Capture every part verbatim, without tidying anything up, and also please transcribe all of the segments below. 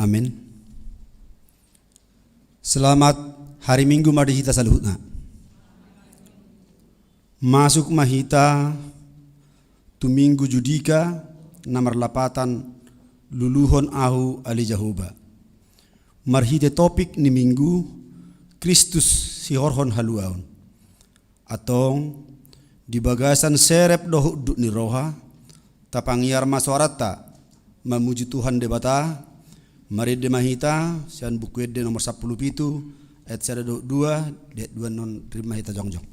Amen. Selamat hari Minggu ma di hita saluhutna. Masuk ma hita tu Minggu Judika na marlapatan Luluhon Ahu Ale Jahowa. Marhite topik ni Minggu, Kristus sihorhon haluaon. Antong, di bagasan serep dohot duk ni roha, tapangiar ma soaranta, mamuji Tuhan Debata, marende ma hita, sian Buku Ende nomor sampulu pitu, ayat sada dohot dua, di ayat dua annon rap ma hita jongjong.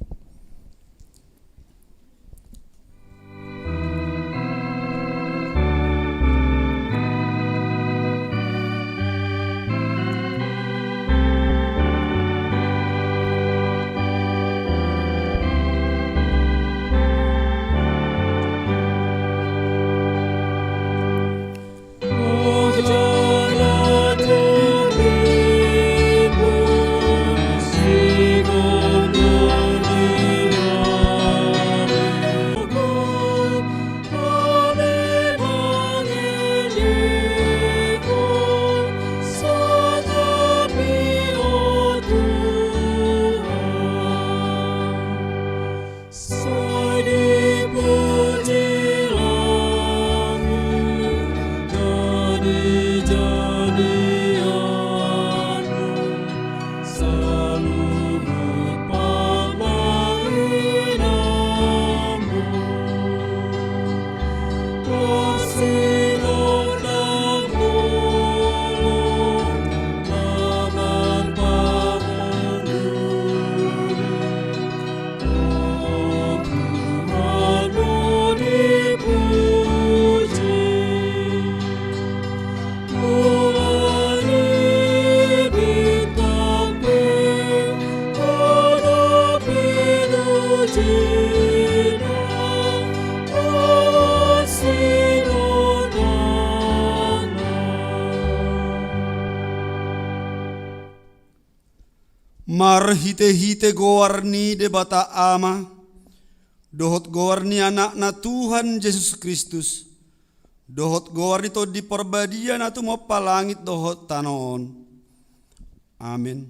Marhitehite goar ni Debata Ama, dohot goar ni Anakna Tuhan Jesus Kristus, dohot goar ni Tondi Parbadia na tumompa langit dohot tano on. Amen.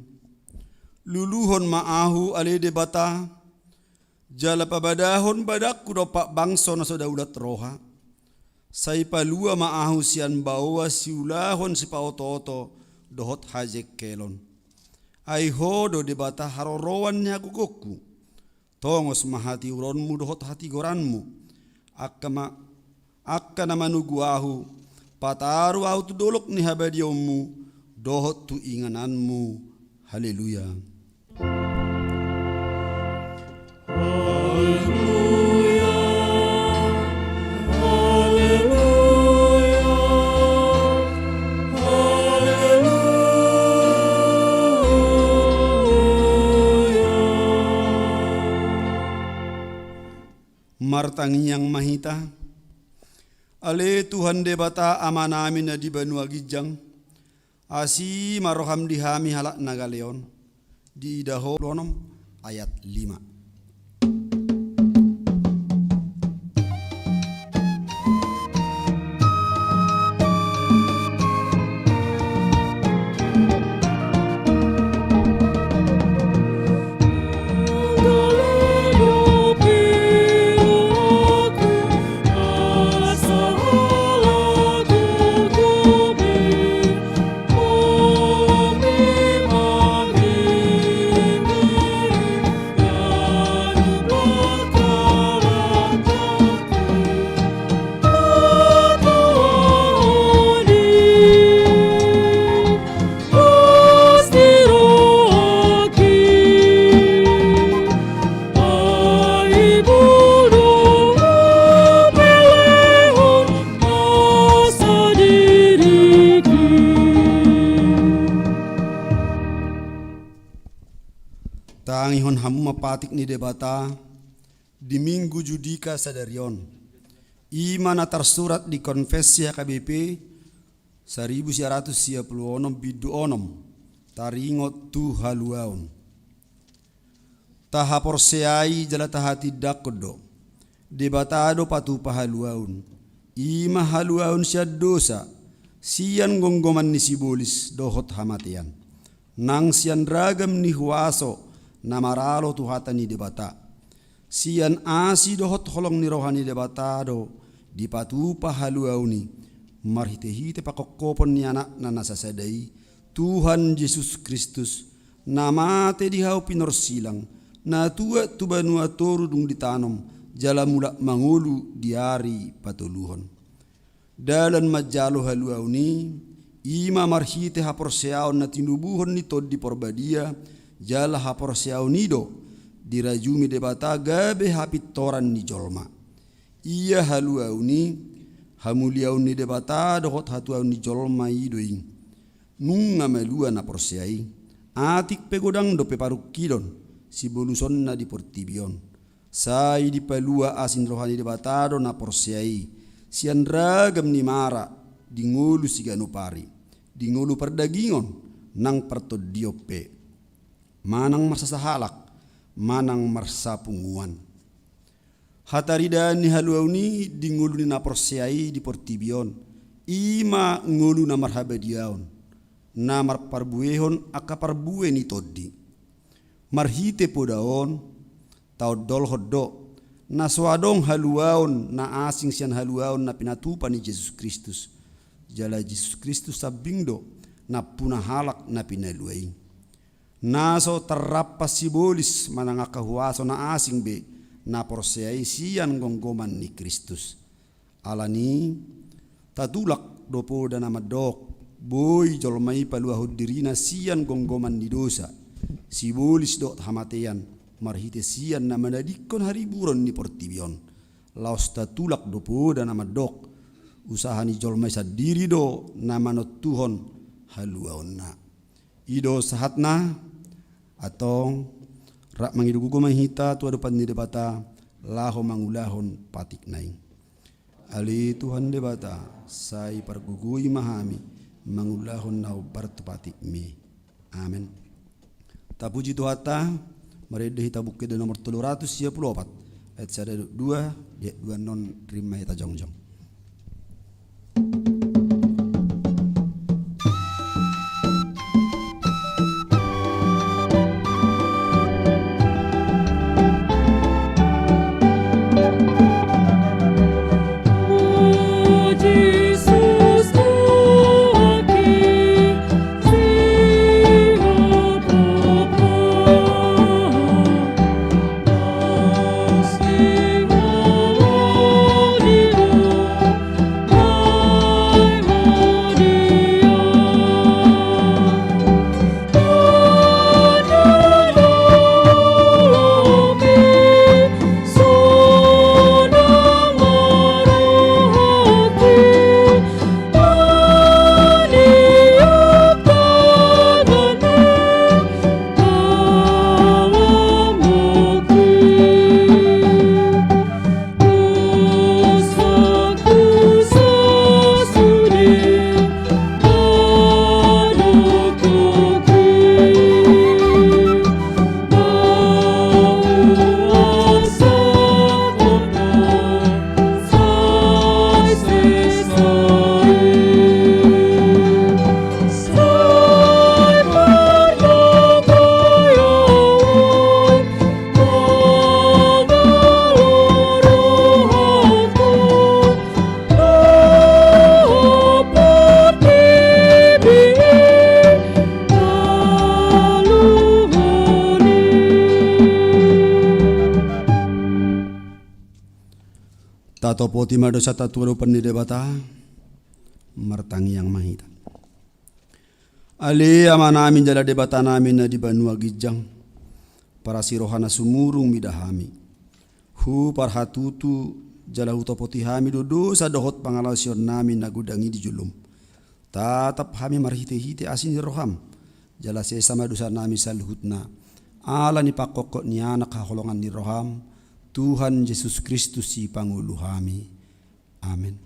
Luluhon ma ahu ale Debata, jala pabadahon badangku dompak bangso na so daulat roha. Sai palua ma ahu sian baoa siulahon sipaotooto dohot hajengkelon. Ai Ho do Debata haroroan ni hagogoonku. Tongos ma hatiuronmu dohot hatigoranmu. Angka ma, angka na manogu ahu, pataru ahu tu dolok ni habadiaonmu dohot tu ingananmu. Haleluya. Haleluya, haleluya, haleluya. Martangiang ma hita. Ale Tuhan Debata Amanami na di banua ginjang, asi ma roham di hami halak na gale on. Diida Ho, onom ayat lima. Tangihon hamu ma patik ni Debata di Minggu Judika sadari on. I ma na tarsurat di Konfessi H K B P, saribu sia ratus sia pulu onom bindu onom, taringot tu haluaon. Tahaporseai jala tahatindangkon do, Debata do patupa haluaon, i ma haluaon sian dosa, sian gomgoman ni sibolis dohot hamatean, nang sian ragam ni huaso na maralo tu hata ni Debata. Sian asi dohot holong ni roha ni Debata do dipatupa haluaon i, marhitehite pangkophopon ni Anakna na sasada i, Tuhan Jesus Kristus, na mate di hau pinorsilang, na tuat tu banua toru dung ditanom, jala mulak mangolu di ari patoluhon. Dalan manjalo haluaon i, i ma marhite haporseaon na tinubuhon ni Tondi Porbadia, jala haporseaon i do dirajumi Debata gabe hapintoran ni jolma. Ia haluaon i, hamuliaon ni Debata dohot hatuaon ni jolma i do i. Nunga malua na porsea i, atik pe godang dope parungkilon sibolusonna di portibi on. Sai dipalua asi ni roha ni Debata do na porsea i sian ragam ni mara di ngolu siganup ari, di ngolu pardagingon nang partondion pe, manang marsasahalak, manang marsapunguan. Hataridaan ni haluaon i di ngolu ni na porsea i di portibi on, i ma ngolu na marhabadiaon, na marparbuehon angka parbue ni tondi. Marhite poda on, taondolhon do, na so adong haluaon na asing sian haluaon na pinatupa ni Jesus Kristus. Jala Jesus Kristus sambing do nampuna halak na pinalua i. Na so tarrampas sibolis manang angka huaso na asing be na porsea i sian gomgoman ni Kristus. Alani i, tatulak do poda na mandok, boi jolma i paluahon dirina sian gomgoman ni dosa, sibolis dohot hamatean, marhite sian na manadingkon hariburon ni portibi on. Laos tatulak do poda na mandok, usaha ni jolma i sandiri do na manontuhon haluaonna. I do sahatna. Antong, rap mangido gogo ma hita tu adopan ni Debata, laho mangulahon patikna i. Ale Tuhan Debata, sai pargogoi ma hami mangulahon na hombar tu patikmi. Amen. Tapuji Tuhanta. Marende hita Buku Ende nomor tolu ratus sia pulu opat, ayat sada dohot dua, di ayat dua annon rap ma hita jongjong. Tatopoti ma dosanta tu adopan ni Debata. Martangiang ma hita. Ale Amanami jala Debatanami na di banua ginjang, parasi roha na sumurung mida hami. Huparhatutu jala hutopoti hami do dosa dohot pangalaosionnami na godang i di jolom. Tatap hami marhitehite asi ni roham, jala sesa ma dosanami saluhutna, ala ni pangkophop ni Anak haholongan ni roham, Tuhan Jesus Kristus Sipangolu hami. Amen.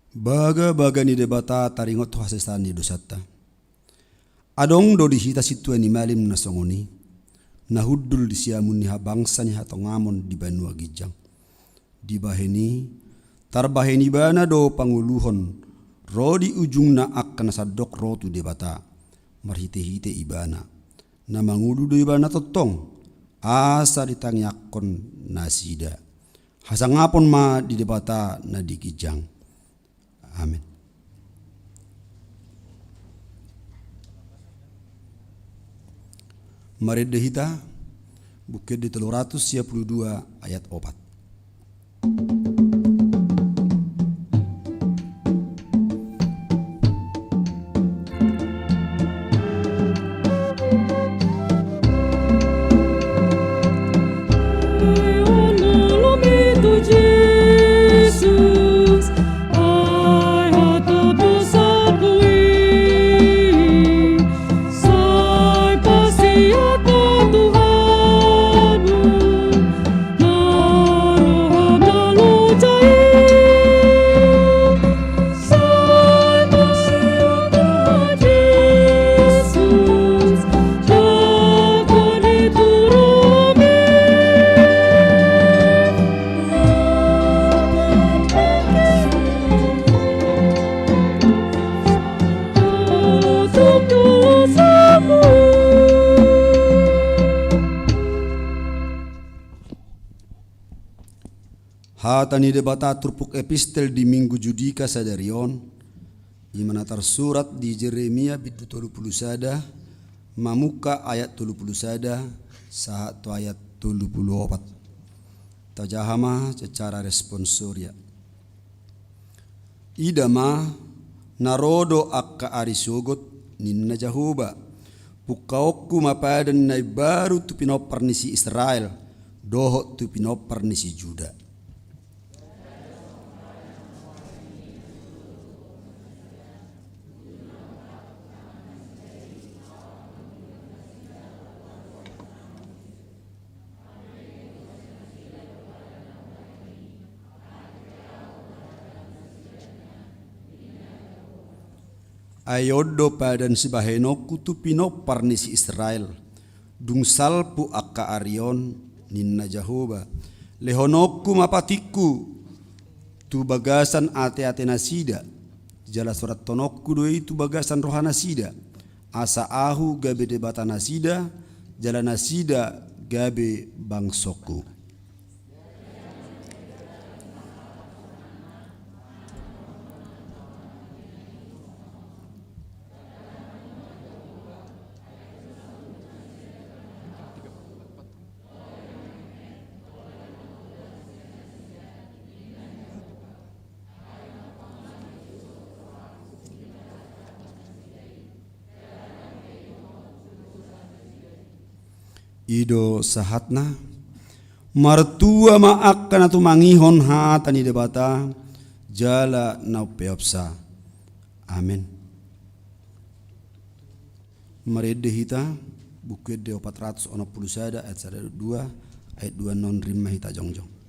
Bagabaga ni Debata taringot hasesaan ni dosanta. Adong do di hita sintua ni malim na songon i, na hundul di siamun ni habangsa ni hatongamon di banua ginjang. Dibahen i, tarbahen ibana do pangoluhon, ro di ujungna angka na sandok ro tu Debata, marhitehite ibana. Na mangolu do ibana tongtong, asa ditangiangkon nasida. Hasangapon ma di Debata na di ginjang. Amen. Marende hita, Buku Ende tolu ratus sia puluh dua ayat opat. Hata ni Debata turpuk epistel di Minggu Judika sadari on, i ma na tarsurat di Jeremia bindu tolu pulu sada, mamungka ayat tolu pulu sada sahat tu ayat tolu pulu opat. Tajaha ma secara responsoria. Ida ma, na ro do angka ari sogot, ninna Jahowa. Pungkaonku ma padan na imbaru tu pinompar ni si Israel, dohot tu pinompar ni si Juda. Ai on do padan sibahenonku tu pinompar ni si Israel, dung salpu angka ari on, ninna Jahowa. Lehononku ma patikku tu bagasan ateate nasida, jala surathononku do i tu bagasan roha nasida, asa ahu gabe Debata nasida, jala nasida gabe bangsongku. I do sahatna. Martua ma angka na tumangihon hata ni Debata, jala na umpeopsa. Amen. Marende hita, Buku Ende opat ratus onom pulu sada ayat sada dua, ayat dua non rim ma hita jongjong.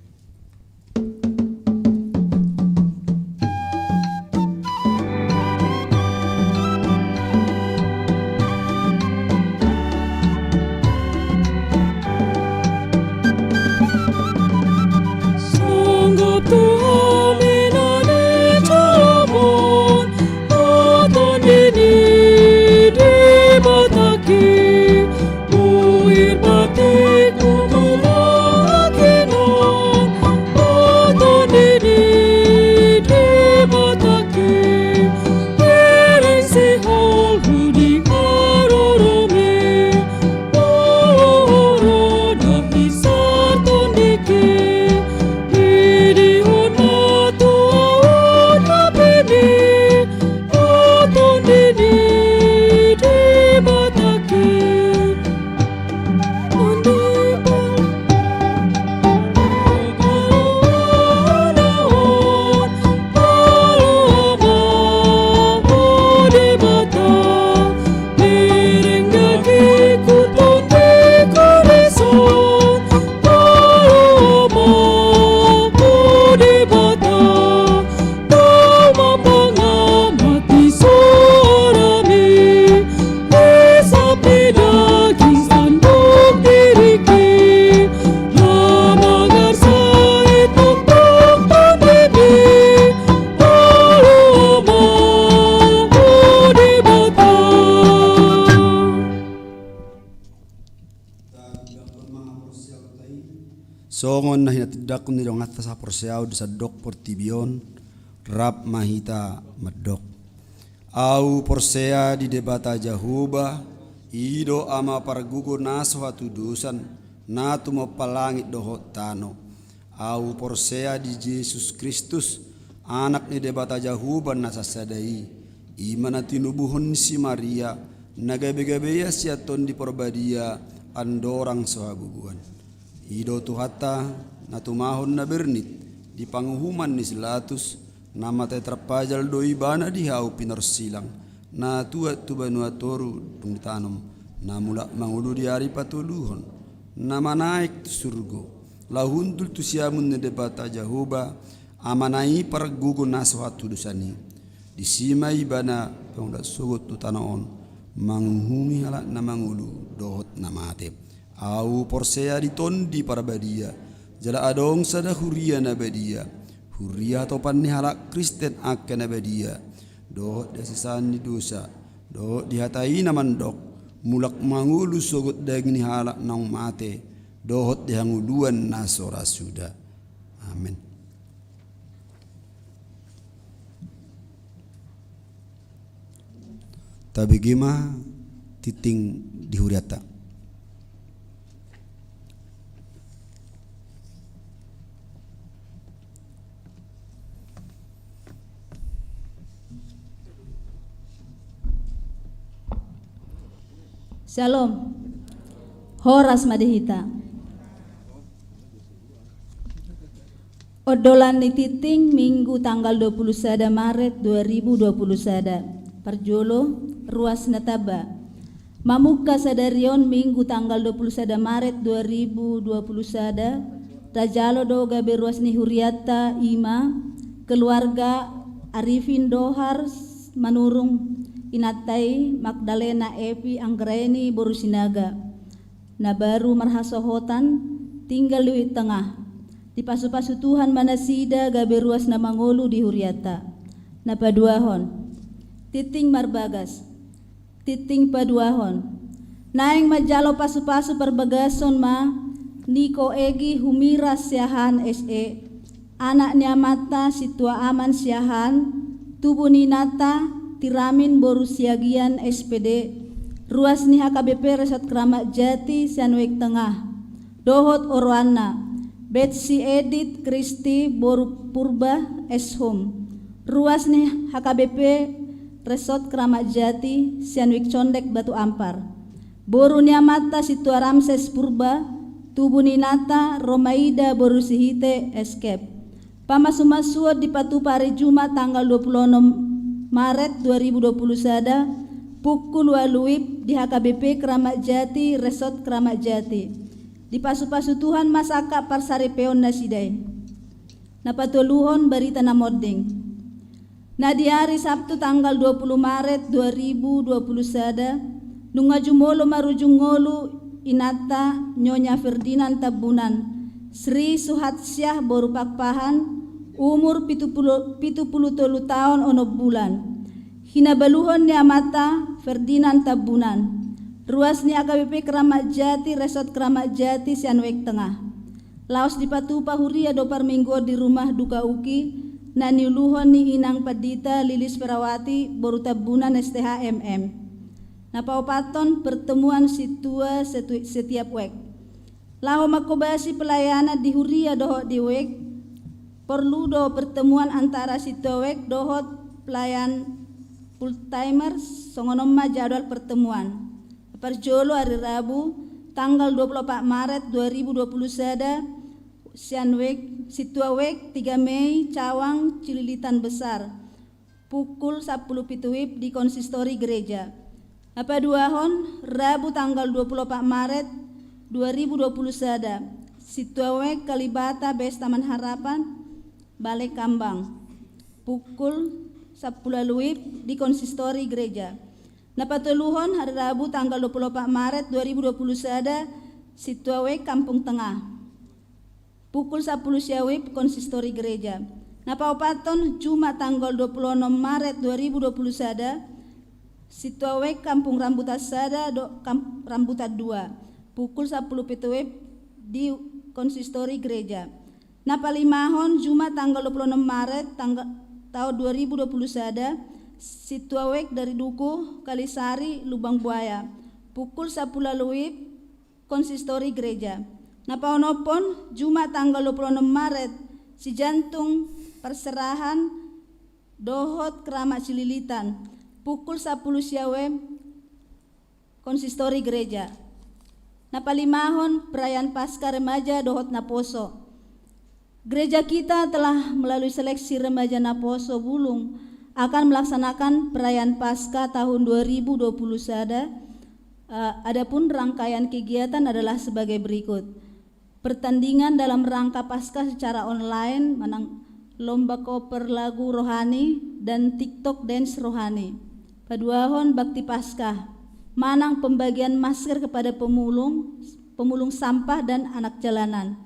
Songon na hinatindangkon ni donganta saporseaon di sandok portibi on, rap ma hita mandok. Ahu porsea di Debata Jahowa, i do Ama pargogo na so hatudosan, na tumompa langit dohot tano. Ahu porsea di Jesus Kristus, Anak ni Debata Jahowa na sasada i, i ma na tinubuhon ni si Maria, na gabe-gabe ia sian Tondi Parbadia, andorang so habubuan. I do Tuhanta, na tumahon na bernit di panguhuman ni si Latus, na mate tarpajal do ibana di hau pinorsilang, na tuat tu banua toru dung ditanom, na mulak mangolu di ari patoluhon, na manaek tu surgo, laho hundul tu siamun ni Debata Jahowa, Amana i pargogo na so hatudosan i. Disi ma ibana pangulat sogot tu tano on, manguhumi halak na mangolu dohot na mate. Ahu porsea di Tondi Parbadia, jala adong sada huria na badia, huria hatopan ni halak Kristen angka na badia, dohot di hasesaan ni dosa, dohot di hata i na mandok, mulak mangolu sogot daging ni halak naung mate, dohot di hangoluan na so ra suda. Amen. Tabege ma tingting di hurianta. Syalom. Horas ma di hita. Ondolan ni tingting, Minggu tanggal dua puluh sada Maret dua ribu dua puluh sada. Parjolo, ruas na tamba. Mamungka sadari on, Minggu tanggal dua puluh sada Maret dua ribu dua puluh sada, tajalo do gabe ruas ni hurianta, i ma keluarga Arifin Dohar Manurung, inanta i Magdalena Evi Anggraeni boru Sinaga, na baru marhasohotan tinggal di Tengah. Dipasupasu Tuhan ma nasida gabe ruas na mangolu di hurianta. Na paduahon, tingting marbagas. Tingting paduahon. Naeng manjalo pasupasu parbagason ma Niko Egi Humiras Siahaan S E, anak ni amanta Sintua Aman Siahaan, tubu ni inanta Tiramin boru Siagian S P D, ruas ni H K B P Resort Keramat Jati Sianuek Tengah, dohot oroanna, Betsi Edit Kristi boru Purba S Hum, ruas ni H K B P Resort Keramat Jati Sianuek Condet Batu Ampar, boru ni amanta Sintua Ramses Purba, tubu ni inanta Romaida boru Sihite S K. Pamasumasuon dipatupa ari Jumat tanggal dua puluh enam Maret dua ribu dua puluh sada, pukul ualu WIB di H K B P Keramat Jati, Resort Keramat Jati. Dipasupasu Tuhan ma sangkap parsaripeon nasida i. Na patoluhon, barita na monding. Na di ari Sabtu tanggal dua puluh Maret dua ribu dua puluh sada, nunga jumolo marujung ngolu inanta Nyonya Ferdinand Tambunan, Sri Suhatsyah boru Pakpahan, umur pitu puluh, pitu puluh tolu taon onom bulan. Hinabaluhon ni amanta Ferdinand Tambunan, ruas ni H K B P Keramat Jati, Resort Keramat Jati Sianuek Tengah. Laos dipatupa huria do parmingguon di rumah duka UKI, na niuluhon ni Inang Pandita Lilis Ferawati boru Tambunan S T H M M. Na paopathon, pertemuan sintua setu-, setiap wijk. Laho manghobasi pelayanan di huria dohot di wijk, porlu do pertemuan antara sintua wijk dohot pelayan full timer, songon on ma jadwal pertemuan. Parjolo, ari Rabu tanggal dua puluh opat Maret dua ribu dua puluh sada, sian wijk, sintua wijk Tiga Mei, Cawang Cililitan Besar, pukul sampulu pitu WIB di konsistori gereja. Na paduahon, Rabu tanggal dua puluh opat Maret dua ribu dua puluh sada, sintua wijk Kalibata Base Taman Harapan, Balekambang, pukul sampulu ualu WIB di konsistori gereja. Na patoluhon, ari Rabu tanggal dua puluh opat Maret dua ribu dua puluh sada, sintua wijk Kampung Tengah, pukul sampulu sia WIB konsistori gereja. Na paopathon, Jumat tanggal dua puluh enam Maret dua ribu dua puluh sada, sintua wijk Kampung Rambutan Sada do Kam-, Rambutan Dua, pukul sampulu pitu WIB di Konsistori Gereja. Na palimahon, Jumat tanggal dua puluh enam Maret tanggal, tahun dua ribu dua puluh sada, Sintua Wijk dari Dukuh, Kalisari, Lubang Buaya, pukul sapulu WIB, Konsistori Gereja. Na paonomhon, Jumat tanggal dua puluh enam Maret, Sijantung Perserahan dohot Keramat Cililitan, pukul sapulu siawe, Konsistori Gereja. Na palimahon, perayaan Paskah remaja dohot naposo. Gereja kita telah melalui seleksi remaja naposo bulung akan melaksanakan perayaan Paskah tahun dua ribu dua puluh sada. Eh, adapun rangkaian kegiatan adalah sebagai berikut. Pertandingan dalam rangka Paskah secara online, manang lomba koper lagu rohani dan TikTok dance rohani. Paduahon, bakti Paskah, manang pembagian masker kepada pemulung, pemulung sampah dan anak jalanan.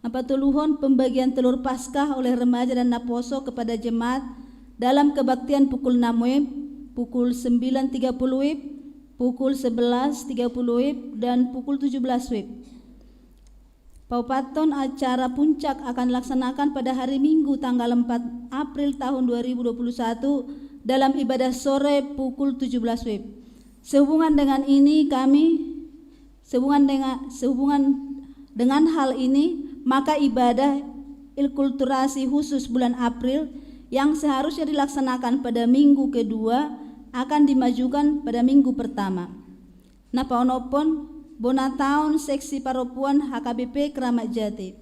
Na patoluhon, pembagian telur Paskah oleh remaja dan naposo kepada jemaat dalam kebaktian pukul enam WIB, pukul sembilan tiga puluh WIB, pukul sebelas tiga puluh WIB, dan pukul tujuh belas WIB. Paopathon, acara puncak akan dilaksanakan pada hari Minggu tanggal empat April tahun dua ribu dua puluh satu dalam ibadah sore pukul tujuh belas WIB. Sehubungan dengan ini kami, sehubungan dengan, sehubungan dengan hal ini, maka ibadah inkulturasi khusus bulan April yang seharusnya dilaksanakan pada minggu kedua akan dimajukan pada minggu pertama. Na paonomhon, bona taon seksi parompuan H K B P Keramat Jati.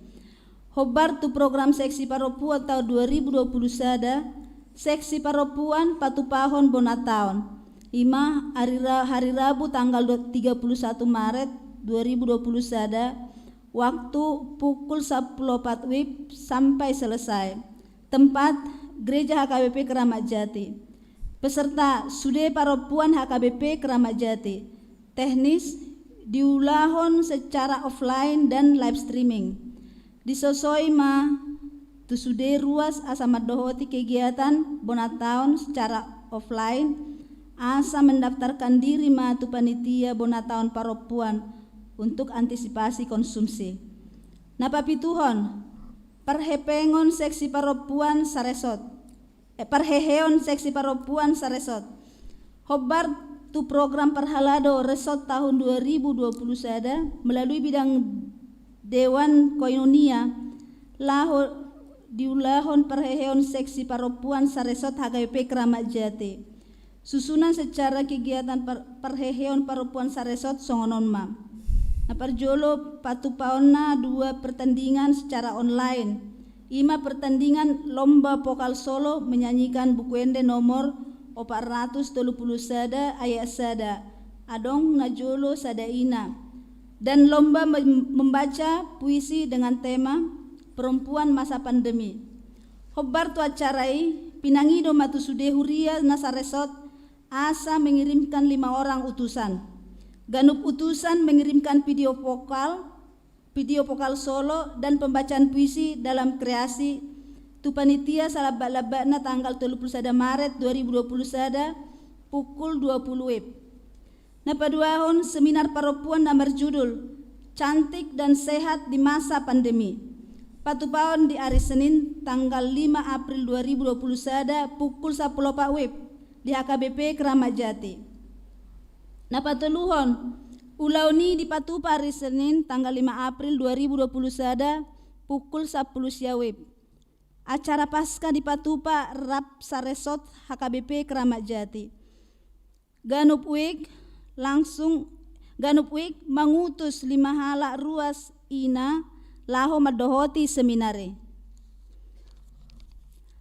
Hombar tu program seksi parompuan taon dua ribu dua puluh sada, seksi parompuan patupahon bona taon. I ma hari Ra-, hari Rabu tanggal dua-, tiga puluh satu Maret dua ribu dua puluh sada, waktu pukul sapulu opat WIB sampai selesai. Tempat, Gereja H K B P Keramat Jati. Peserta, sude parompuan H K B P Keramat Jati. Teknis, diulahon secara offline dan live streaming. Disosoi ma tu sude ruas asa mandohoti kegiatan bona taon secara offline, asa mendaftarkan diri ma tu panitia bona taon parompuan untuk antisipasi konsumsi. Na papituhon, parhepengon seksi parompuan saresort. Eh, parheheon seksi parompuan saresort. Hombar tu program parhalado resort tahun dua ribu dua puluh sada melalui bidang Dewan Koinonia, laho diulahon parheheon seksi parompuan saresort H K B P Keramat Jati. Susunan secara kegiatan par-, parheheon parompuan saresort songon on ma. Na parjolo, patupaonna dua pertandingan secara online. I ma pertandingan lomba vokal solo menyanyikan Buku Ende nomor opat ratus tolu puluh sada ayat sada, Adong na jolo sada ina, dan lomba mem-, membaca puisi dengan tema Perempuan Masa Pandemi. Hombar tu acara i, pinangido ma tu sude huria na saresort asa mengirimkan lima orang utusan. Ganup utusan mengirimkan video vokal, video vokal solo, dan pembacaan puisi dalam kreasi tu panitia salambat-lambatna tanggal tolu puluh sada Maret dua ribu dua puluh sada pukul dua puluh WIB. Na paduahon, seminar parompuan na marjudul Cantik dan Sehat di Masa Pandemi. Patupaon di ari Senin tanggal lima April dua ribu dua puluh sada pukul sapulu opat WIB di H K B P Keramat Jati. Na patoluhon, ulaon i dipatupa ari Senin tanggal lima April dua ribu dua puluh sada pukul sapulu sia WIB. Acara Paskah dipatupa rap saresort H K B P Keramat Jati. Ganup wijk langsung, ganup wijk mangutus lima halak ruas ina laho mandohoti seminar i.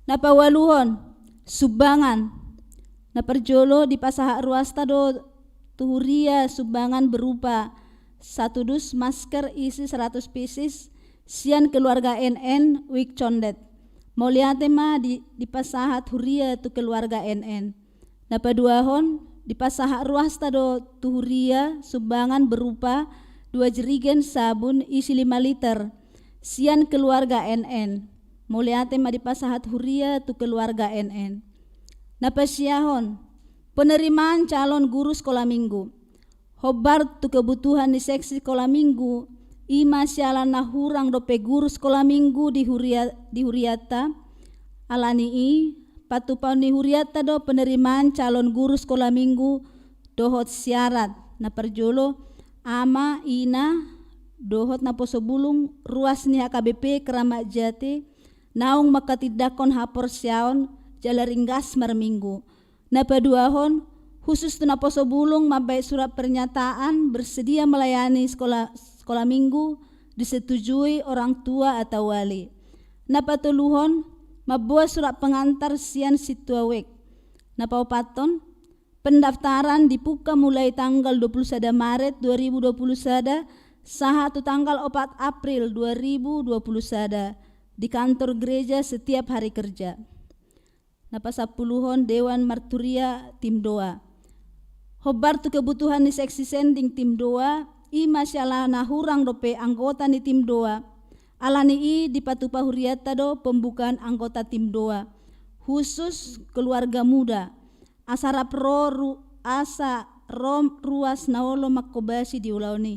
Na paualuhon, sumbangan. Na parjolo, dipasahat ruasta do tu huria sumbangan berupa satu dus masker isi seratus pieces sian keluarga N N wijk Condet. Mauliate ma di, dipasahat huria tu keluarga N N. Na paduahon, dipasahat ruasta do tu huria sumbangan berupa dua jerigen sabun isi lima liter sian keluarga N N. Mauliate ma dipasahat huria tu keluarga N N. Na pasiahon, penerimaan calon guru sekolah minggu. Hombar tu kebutuhan ni seksi sekolah minggu, I ma siala na hurang dope guru sekolah minggu di huria-, di hurianta. Ala ni i, patupaon ni hurianta do penerimaan calon guru sekolah minggu dohot syarat. Na parjolo, ama, ina, dohot naposo bulung ruas ni H K B P Keramat Jati, naung manghatindanghon haporseaon jala ringgas marminggu. Na paduahon, khusus tu naposo bulung mambaen surat pernyataan bersedia melayani sekolah, sekolah minggu disetujui orang tua atau wali. Na patoluhon, mamboan surat pengantar sian sintua wijk. Na paopathon, pendaftaran dibuka mulai tanggal dua puluh sada Maret dua ribu dua puluh sada sahat tu tanggal opat April dua ribu dua puluh sada di kantor gereja setiap hari kerja. Na pasampuluhon, Dewan Marturia Tim Doa. Hombar tu kebutuhan ni seksi sending Tim Doa, i ma siala na hurang dope anggota ni Tim Doa. Ala ni i dipatupa hurianta do pembukaan anggota Tim Doa, khusus keluarga muda. Asa rap ro ru-, asa ro ruas na olo manghobasi di ulaon i.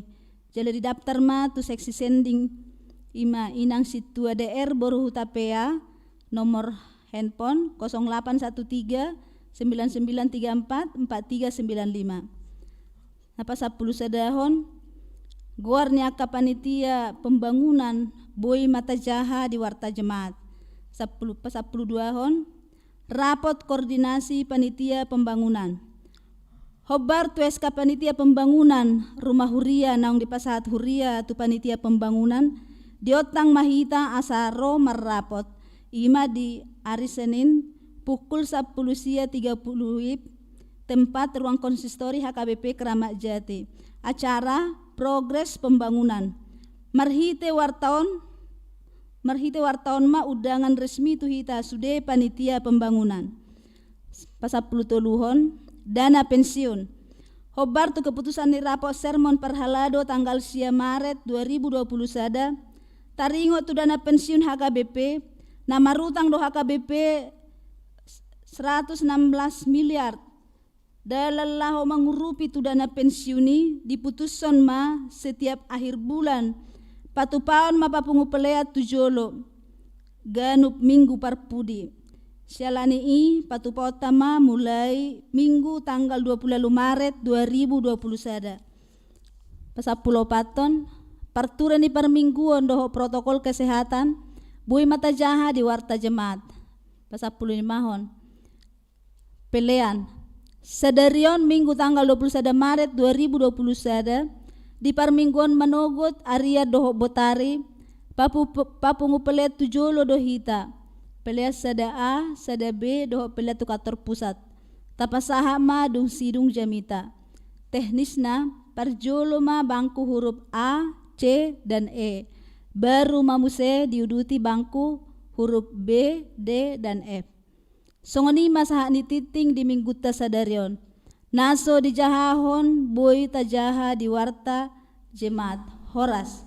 Jala didaftar ma tu seksi sending, i ma inang sintua D R boru Hutapea, nomor handphone kosong delapan satu tiga, sembilan sembilan tiga empat, empat tiga sembilan lima. Na pasampulu sadahon, goar ni angka panitia pembangunan boi ma tajaha di warta jemaat. Sampulu, pasampulu duahon, rapot koordinasi panitia pembangunan. Hombar tu S K panitia pembangunan rumah huria naung dipasahat huria tu panitia pembangunan, diontang ma hita asa ro marrapot, i ma di ari Senin pukul sampulu sia tiga puluh W I B, tempat ruang konsistori H K B P Keramat Jati. Acara progres pembangunan. Marhite warta on, marhite warta on ma undangan resmi tu hita sude panitia pembangunan. Pasampulu toluhon, dana pensiun. Hombar tu keputusan ni rapot sermon parhalado tanggal sia Maret dua ribu dua puluh sada, taringot tu dana pensiun H K B P, na marutang do H K B P seratus enam belas miliar. Dalan laho mangurupi tu dana pensiun i diputushon ma setiap akhir bulan, patupaon ma papungu pelean tu jolo ganup minggu parpudi. Siala ni i patupaonta ma mulai minggu tanggal dua puluh ualu Maret dua ribu dua puluh sada. Pasampulu opathon, parture ni parmingguon dohot protokol kesehatan boi ma tajaha di warta jemaat. Pasampulu limahon, pelean. Sadari on minggu tanggal dua puluh sada Maret dua ribu dua puluh sada, di parmingguon manogot arian dohot botari, papu-, papungu pelean tu jolo do hita. Pelean sada A, sada B dohot pelean tu kantor pusat. Tapasahat ma dung sidung jamita. Teknisna, parjolo ma bangku huruf A, C, dan E. Baru ma muse diuduti bangku huruf B, D, dan F. Songon i ma sahat ni tingting di minggunta sadari on. Na so dijahahon boi tajaha di warta jemaat. Horas.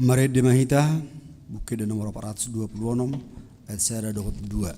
Marende ma hita, Buku Ende nomor opat ratus dua puluh onom, ayat sada dohot dua.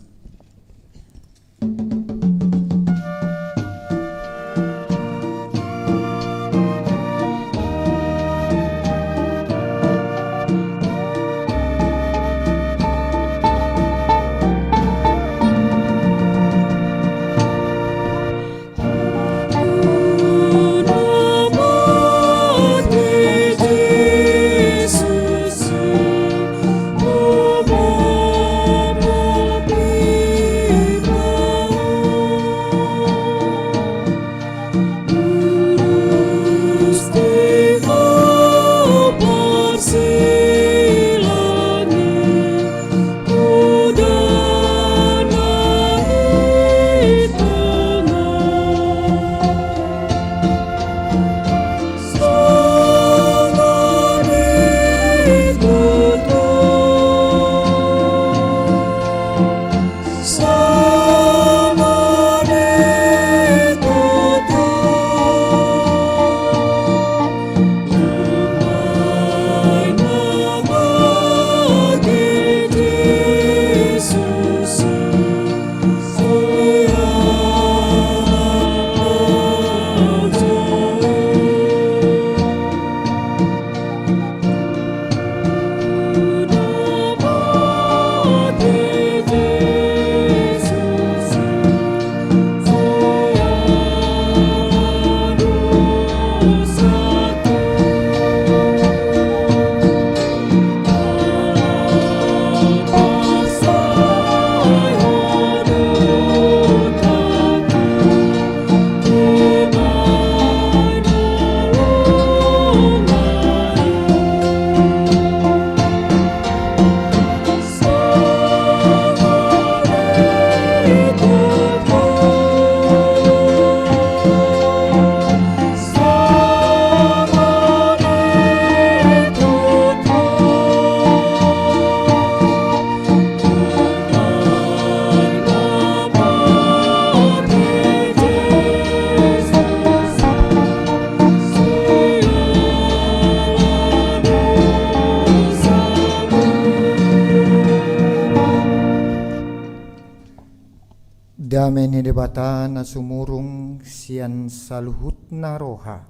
Dame ni Debata na sumurung sian saluhutna roha,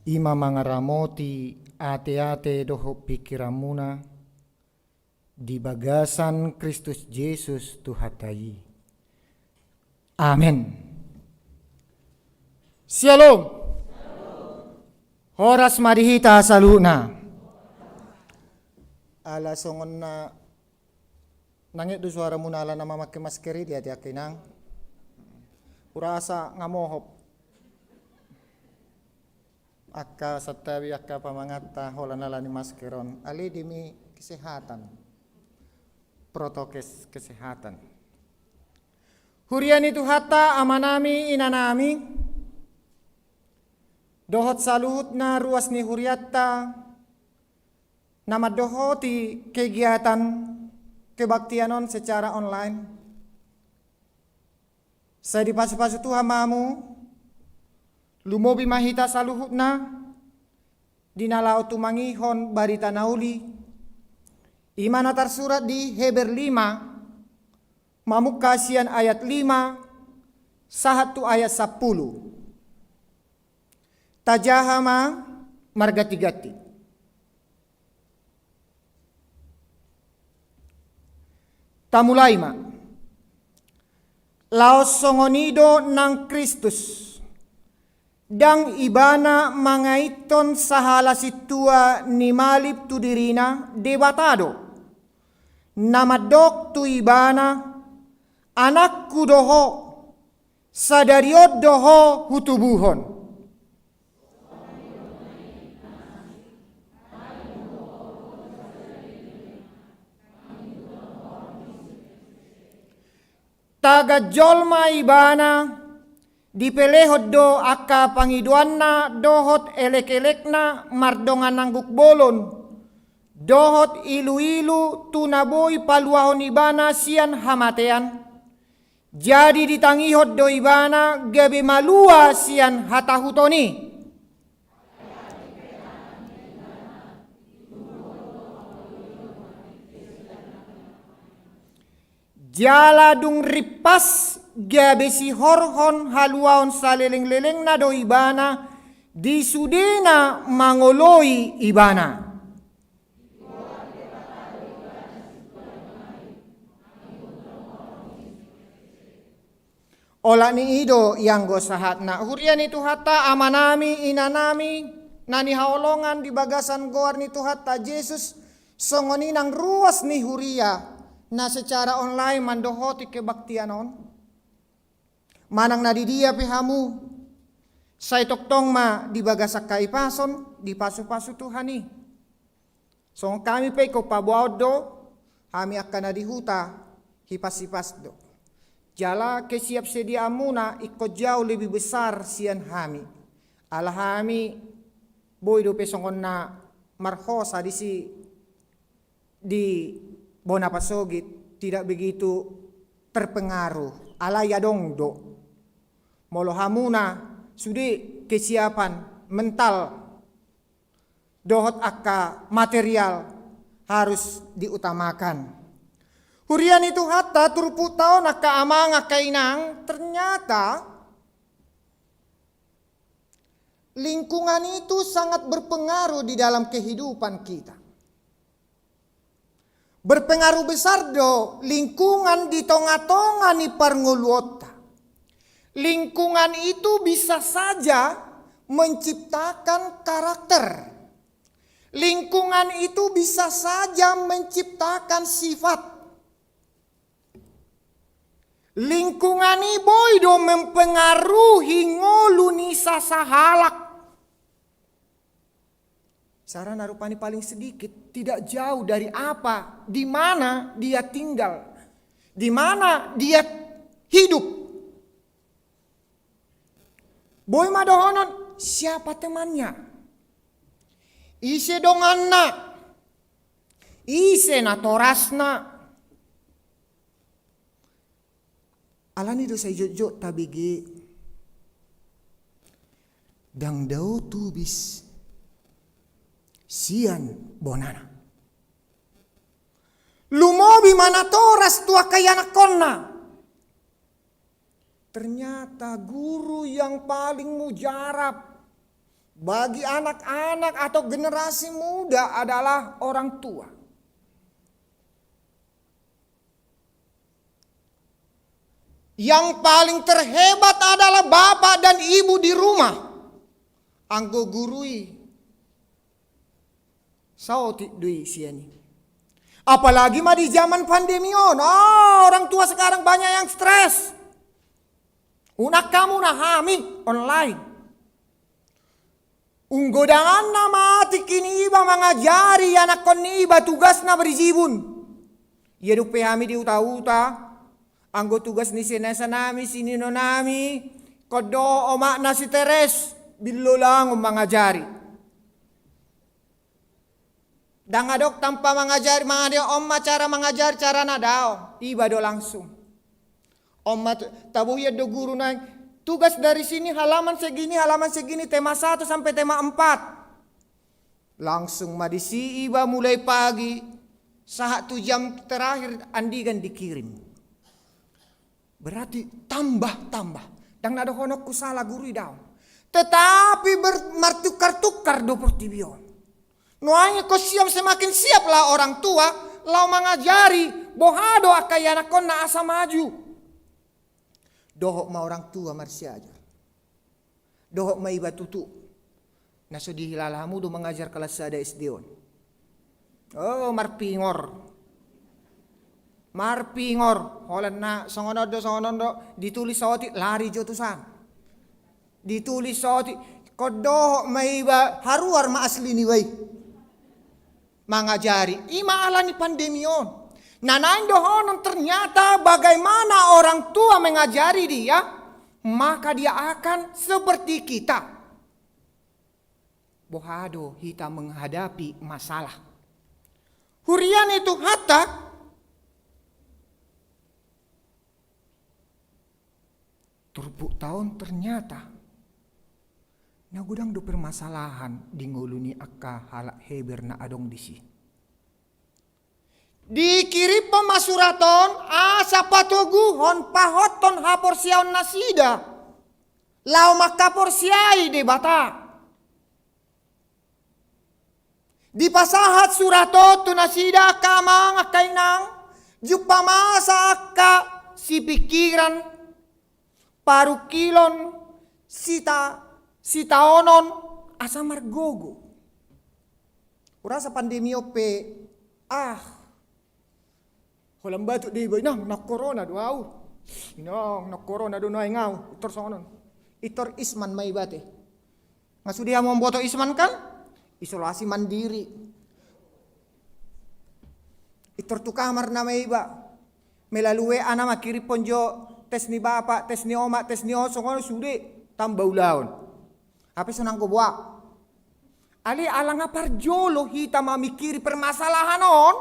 i ma mangaramoti ateate dohot pingkiranmuna di bagasan Kristus Jesus Tuhanta i. Amen. Syalom. Horas ma di hita saluhutna. Ala songon na nangit do suaramuna ala na mamake masker i di ateate inang. Hurasa nga mohop angka santabi angka pamanganta holan ala ni masker on. Alai demi kesehatan. Protokes kesehatan. Huria ni Tuhanta, amanami, inanami, dohot saluhutna ruas ni hurianta na mandohoti kegiatan kebaktian on secara online. Sai dipasupasu Tuhan ma hamu, lumobi ma hita saluhutna di na laho tumangihon barita na uli, i ma na tarsurat di Heber lima, mamungka sian ayat lima sahat tu ayat sampulu. Tajaha ma marganti-ganti. Tamulai ma. Laos songon i do nang Kristus. Ndang ibana mangaithon sahala sintua ni malip tu dirina, Debata do. Na mandok tu ibana, anakku do ho, sadari on do ho hutubuhon. Tagan jolma ibana, dipelehon do angka pangidoanna dohot elek-elekna mardongan angguk bolon, dohot ilu-ilu tu na boi paluahon ibana sian hamatean. Jadi ditangihon do ibana gabe malua sian hatahuton i. Jala dung rimpas gabe sihorhon haluaon saleleng-lelengna do ibana di sudena mangoloi ibana. Olat ni i do ianggo sahatna. Huria ni Tuhanta, amanami, inanami, na nihaholongan di bagasan goar ni Tuhanta Jesus, songon i nang ruas ni huria na secara online mandohoti kebaktian on. Manang na di dia pe hamu, sai tongtong ma di bagasan hahipason, dipasupasu Tuhan i. Songon hami pe ingkon paboaon do, hami angka na di huta, hipas-hipas do. Jala kesiapsediaanmuna ingkon jauh lebih besar sian hami. Ala hami boi dope songon na marhosa disi di bona pasogit, tidak begitu terpengaruh. Alai adong do. Molo hamuna sude kesiapan mental dohot angka material harus diutamakan. Huria ni Tuhanta, turpukta on angka amang, angka inang, ternyata lingkungan itu sangat berpengaruh di dalam kehidupan kita. Berpengaruh besar do lingkungan di tonga-tonga ni parngoluonta. Lingkungan itu bisa saja menciptakan karakter. Lingkungan itu bisa saja menciptakan sifat. Lingkungan i boi do mempengaruhi ngolu ni sasahalak. Secara na rupani paling sedikit, tidak jauh dari apa, di mana dia tinggal, di mana dia hidup. Boi ma dohonon, siapa temannya? Ise donganna? Ise natorasna? Alani do sai jotjot tabege, ndang dao tubis sian bonana. Lumobi ma natoras tu angka ianakhonna. Ternyata guru yang paling mujarab bagi anak-anak atau generasi muda adalah orang tua. Yang paling terhebat adalah bapak dan ibu di rumah. Anggo guru i, saotik do i sian i. Apalagi ma di zaman pandemi on. Ah, orang tua sekarang banyak yang stres. Unang hamu, unang hami, online. Unggodanganna ma tingki ni iba mangajari anakkon ni iba, tugasna berjibun. Ia dope hami di huta-huta, anggo tugas ni senesanami, sininonami, ingkon dohot omakna si Teres, billolangon mangajari. Ndang adong tanpa mangajari, mangajari, on ma cara mangajari, carana, daong. Iba do langsung. On ma tu-, tabohian do guru naeng, tugas dari sini halaman segini, halaman segini, tema satu sampai tema empat. Langsung ma disi iba mulai pagi, sahat tu jam terakhir andigan dikirim. Berarti tambah-tambah. Ndang na dohononku sala guru i, daong. Tetapi ber-, martukar-tukar do portibi on. Nuaeng ingkon siap, semakin siaplah orang tua laho mangajari, boha do angka ianakkonna asa maju. Dohot ma orang tua marsiajar. Dohot ma iba tutu. Na so dihilala hamu do mangajar kelas sada S D on. Oh, marpingor. Marpingor. Holan na songon on do, songon on do. Ditulis saotik, lari jo tu san. Ditulis saotik. Ingkon dohot ma iba, haruar ma asli ni iba i. Mangajari. I ma ala ni pandemi on. Na naeng dohonon, ternyata bagaimana orang tua mengajari dia, maka dia akan seperti kita. Boha do hita menghadapi masalah. Huria ni Tuhanta, turpukta on ternyata na godang do permasalahan di ngolu ni angka halak Heber na adong disi. Dikirimhon ma surat on asa patoguhon, pahothon haporseaon nasida laho mangkaporseai Debata. Dipasahat surat on tu nasida angka amang, angka inang, jumpang masa angka sipingkiran, parungkilon, sita-, sitaonon, asa margogo. Hurasa pandemi on pe, ah, holan batuk do iba, inang, naung corona do au. Inang, naung corona do nuaeng au. Pintor songon on. Pintor isman ma iba te. Nga sude hamu mamboto isman kan? Isolasi mandiri. Pintor tu kamar nama iba. Melalui W A nama kirimhon jo tes ni bapa, tes ni oma, tes ni on, songon on sude. Tamba ulaon. Hape so nanggo boha. Alai ala nga parjolo hita mamingkiri permasalahan on,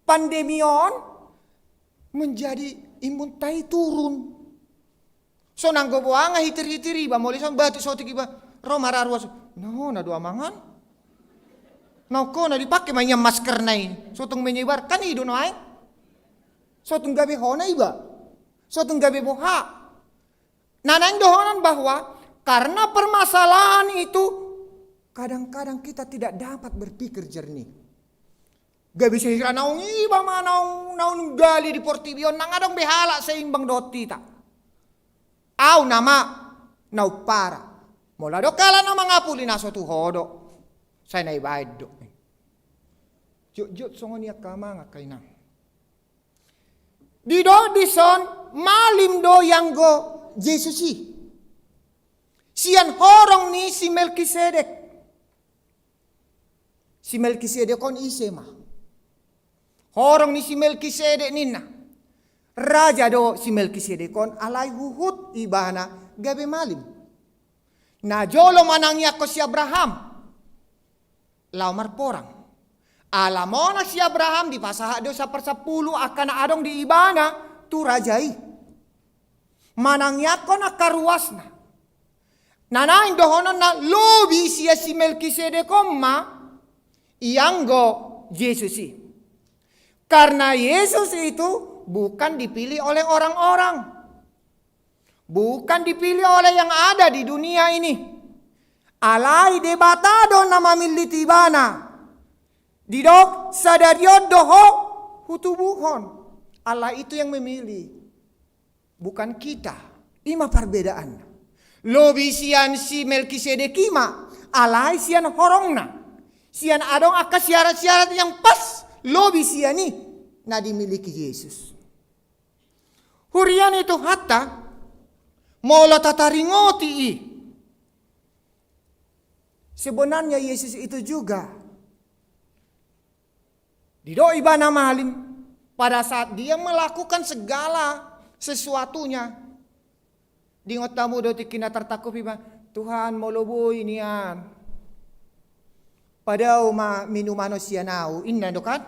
pandemi on, menjadi imunta i turun. So nanggo boha nga hitir-hitir iba, molo ison batuk saotik iba, ro ma ra ruas. Na hona do amang an. Naung hona dipake ma nian maskerna i. So tung menyebar, kan i do nuaeng. So tung gabe hona iba. So tung gabe boha. Na naeng dohonon bahwa karena permasalahan itu, kadang-kadang kita tidak dapat berpikir jernih. Gabe sehira naung iba ma naung, naung gali di portibi on, ndang adong be halak seimbang dohot hita. Au nama na umpara. Molo adong halak na mangapuli, na so tu ho do. Sai na ibaen do. Jotjot songon i angka amang, angka inang. Didok dison malim do ianggo Jesus i. Sian horong ni si Melkisedek. Si Melkisedek on ise ma? Horong ni si Melkisedek ninna. Raja do si Melkisedek on, alai huhut ibana gabe malim. Na jolo manangiangkon si Abraham laho marporang. Ala monang si Abraham, dipasahat do saparsampulu angka na adong di ibana tu raja i. Manangiangkon angka ruasna. Na naeng dohononna lobi sian si Melkisedek on ma ianggo Jesus i. Karena Yesus itu bukan dipilih oleh orang-orang. Bukan dipilih oleh yang ada di dunia ini. Alai Debata do na mamillit ibana. Didok sadari on do ho hutubuhon. Allah itu yang memilih. Bukan kita. I ma parbedaanna. Lobi sian si Melkisedek i ma, alai sian horongna. Sian adong angka syarat-syarat yang pas lobi sian i na dimiliki Jesus. Huria ni Tuhanta, molo tataringoti i. Sebenarnya Yesus itu juga didok ibana malim pada saat dia melakukan segala sesuatunya. Diingot hamu do tingki na tartangkup iba, Tuhan, molo boi nian, padao ma minuman on sian ahu, inna do kan?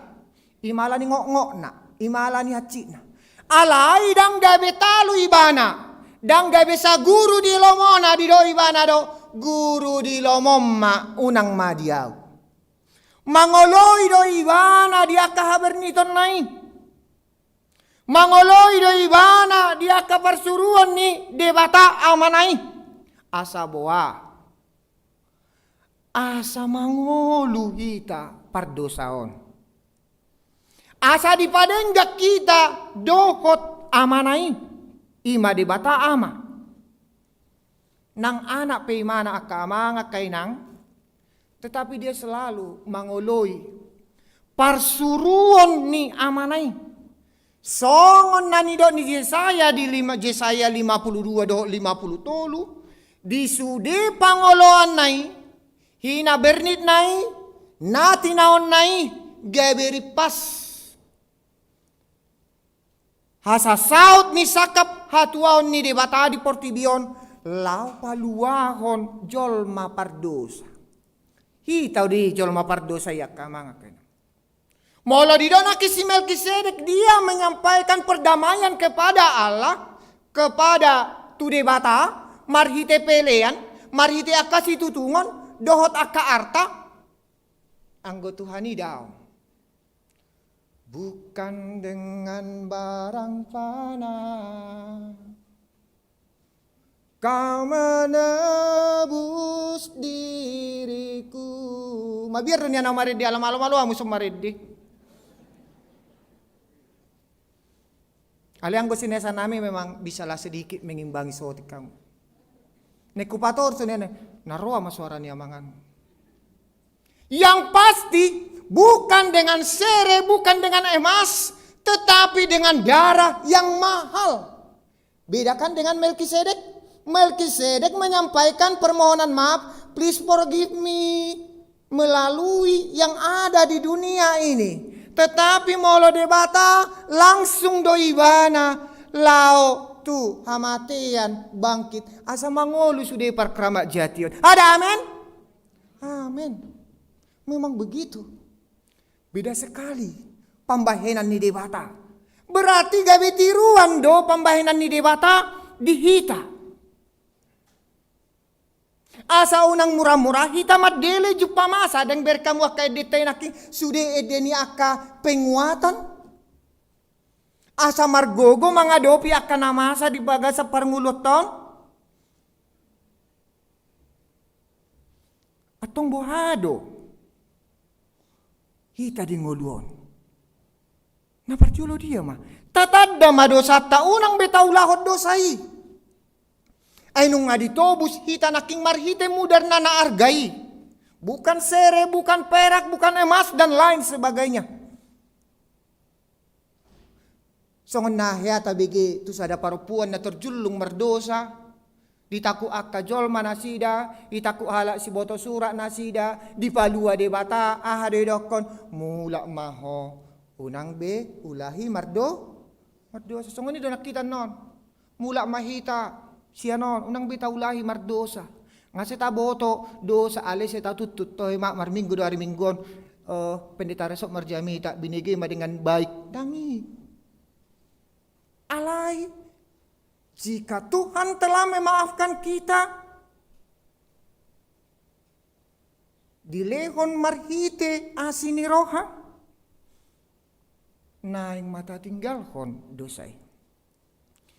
I ma ala ni ngokngokna, i ma ala ni hansitna. Alai ndang gabe talu ibana, ndang gabe saguru di lomona, didok ibana do, guru di lomom ma, unang ma di ahu. Mangoloi do ibana di angka habernitonna i. Mangoloi do ibana di angka parsuruon ni Debata Amana i. Asa boha? Asa mangolu hita pardosa on. Asa dipadenggan hita dohot Amana i. I ma Debata Ama. Nang anak pe ibana angka amang, angka inang, tetapi dia selalu mangoloi parsuruon ni Amana i. Songon na nidok ni Jesaya di lima, Jesaya lima puluh dua dohot lima puluh tolu, di sude pangoloanna i, hinabernitna i, na tinaonna i, gabe rimpas. Hasasaut ni sangkap hatuaon ni Debata di portibi on, laho paluahon jolma pardosa. Hita do i jolma pardosa i angka amang, angka inang. Molo didok nangkin si Melkisedek, dia menyampaikan perdamaian kepada Allah, kepada tu Debata, marhite pelean, marhite angka situtungon, dohot angka arta. Anggo Tuhan i daong. Bukan dengan barang fana Kau menebus diriku. Mabiar do nian au marende, ala malo-malo hamu so marende. Alai anggo sinesanami memang bisalah sedikit mengimbangi sotik hamu. Naeng hupatorus do nian, na roa ma suara ni amangan. Yang pasti, bukan dengan sere, bukan dengan emas, tetapi dengan darah yang mahal. Bedakan dengan Melkisedek. Melkisedek menyampaikan permohonan maaf, "Please forgive me," melalui yang ada di dunia ini. Tetapi molo Debata, langsung do ibana laho tu hamatean, bangkit, asa mangolu sude parkramat jati on. Ada amen? Amen. Memang begitu. Beda sekali pambahenan ni Debata. Berarti gabe tiruan do pambahenan ni Debata di hita. Asa unang mura-mura hita mandele jumpa masa, ndang bereng hamu angka endenta i nangkin, sude ende ni angka penguatan. Asa margogo mangadopi angka na masa di bagasan parngoluonta on. Antong boha do hita di ngolu on? Na parjolo dia ma, tatanda ma dosanta, unang be taulahon dosa i. Ai nunga ditobus hita nangkin marhite mudarna na arga i. Bukan sere, bukan perak, bukan emas, dan lain sebagainya. Songon na hea tabege tu sada parompuan na tarjullung mardosa, ditangkup angka jolma nasida, ditangkup halak siboto surat nasida, dipalua Debata, aha do didokkon, mulak ma ho, unang be ulahi mardo-, mardosa. Songon i do nang hita annon. Mulak ma hita sian on, unang be taulahi mardosa. Nga sai taboto dosa, alai sai tatuntut, toe ma, marminggu do ari Minggu on, eh, pendeta resort marjamita, binege ma dengan baik. Ndang i. Alai, jika Tuhan telah memaafkan kita, dilehon marhite asi ni roha, naeng ma tatinggalhon dosa i.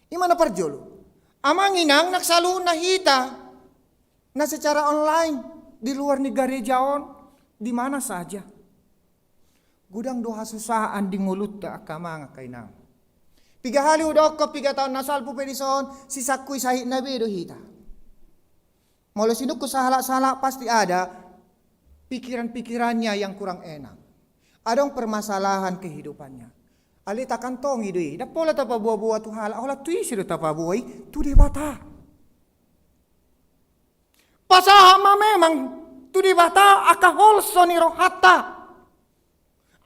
I ma na parjolo. Amang inang, nang saluhutna hita na secara online di luar ni gareja on, di mana saja, godang do hasusaan di ngolunta angka amang angka inang. Piga hali hudokkon, piga taon na salpu pe dison, sisangkui sahitna be do hita. Molo sinungkun sahalak-sahalak, pasti ada pikiran-pikirannya yang kurang enak. Adong permasalahan kehidupannya. Alai takantongi do i, ndang pola tapaboa-boa tu halak, holan tu ise do tapaboa i? Tu Debata. Pasahat ma memang tu Debata angka holso ni rohanta,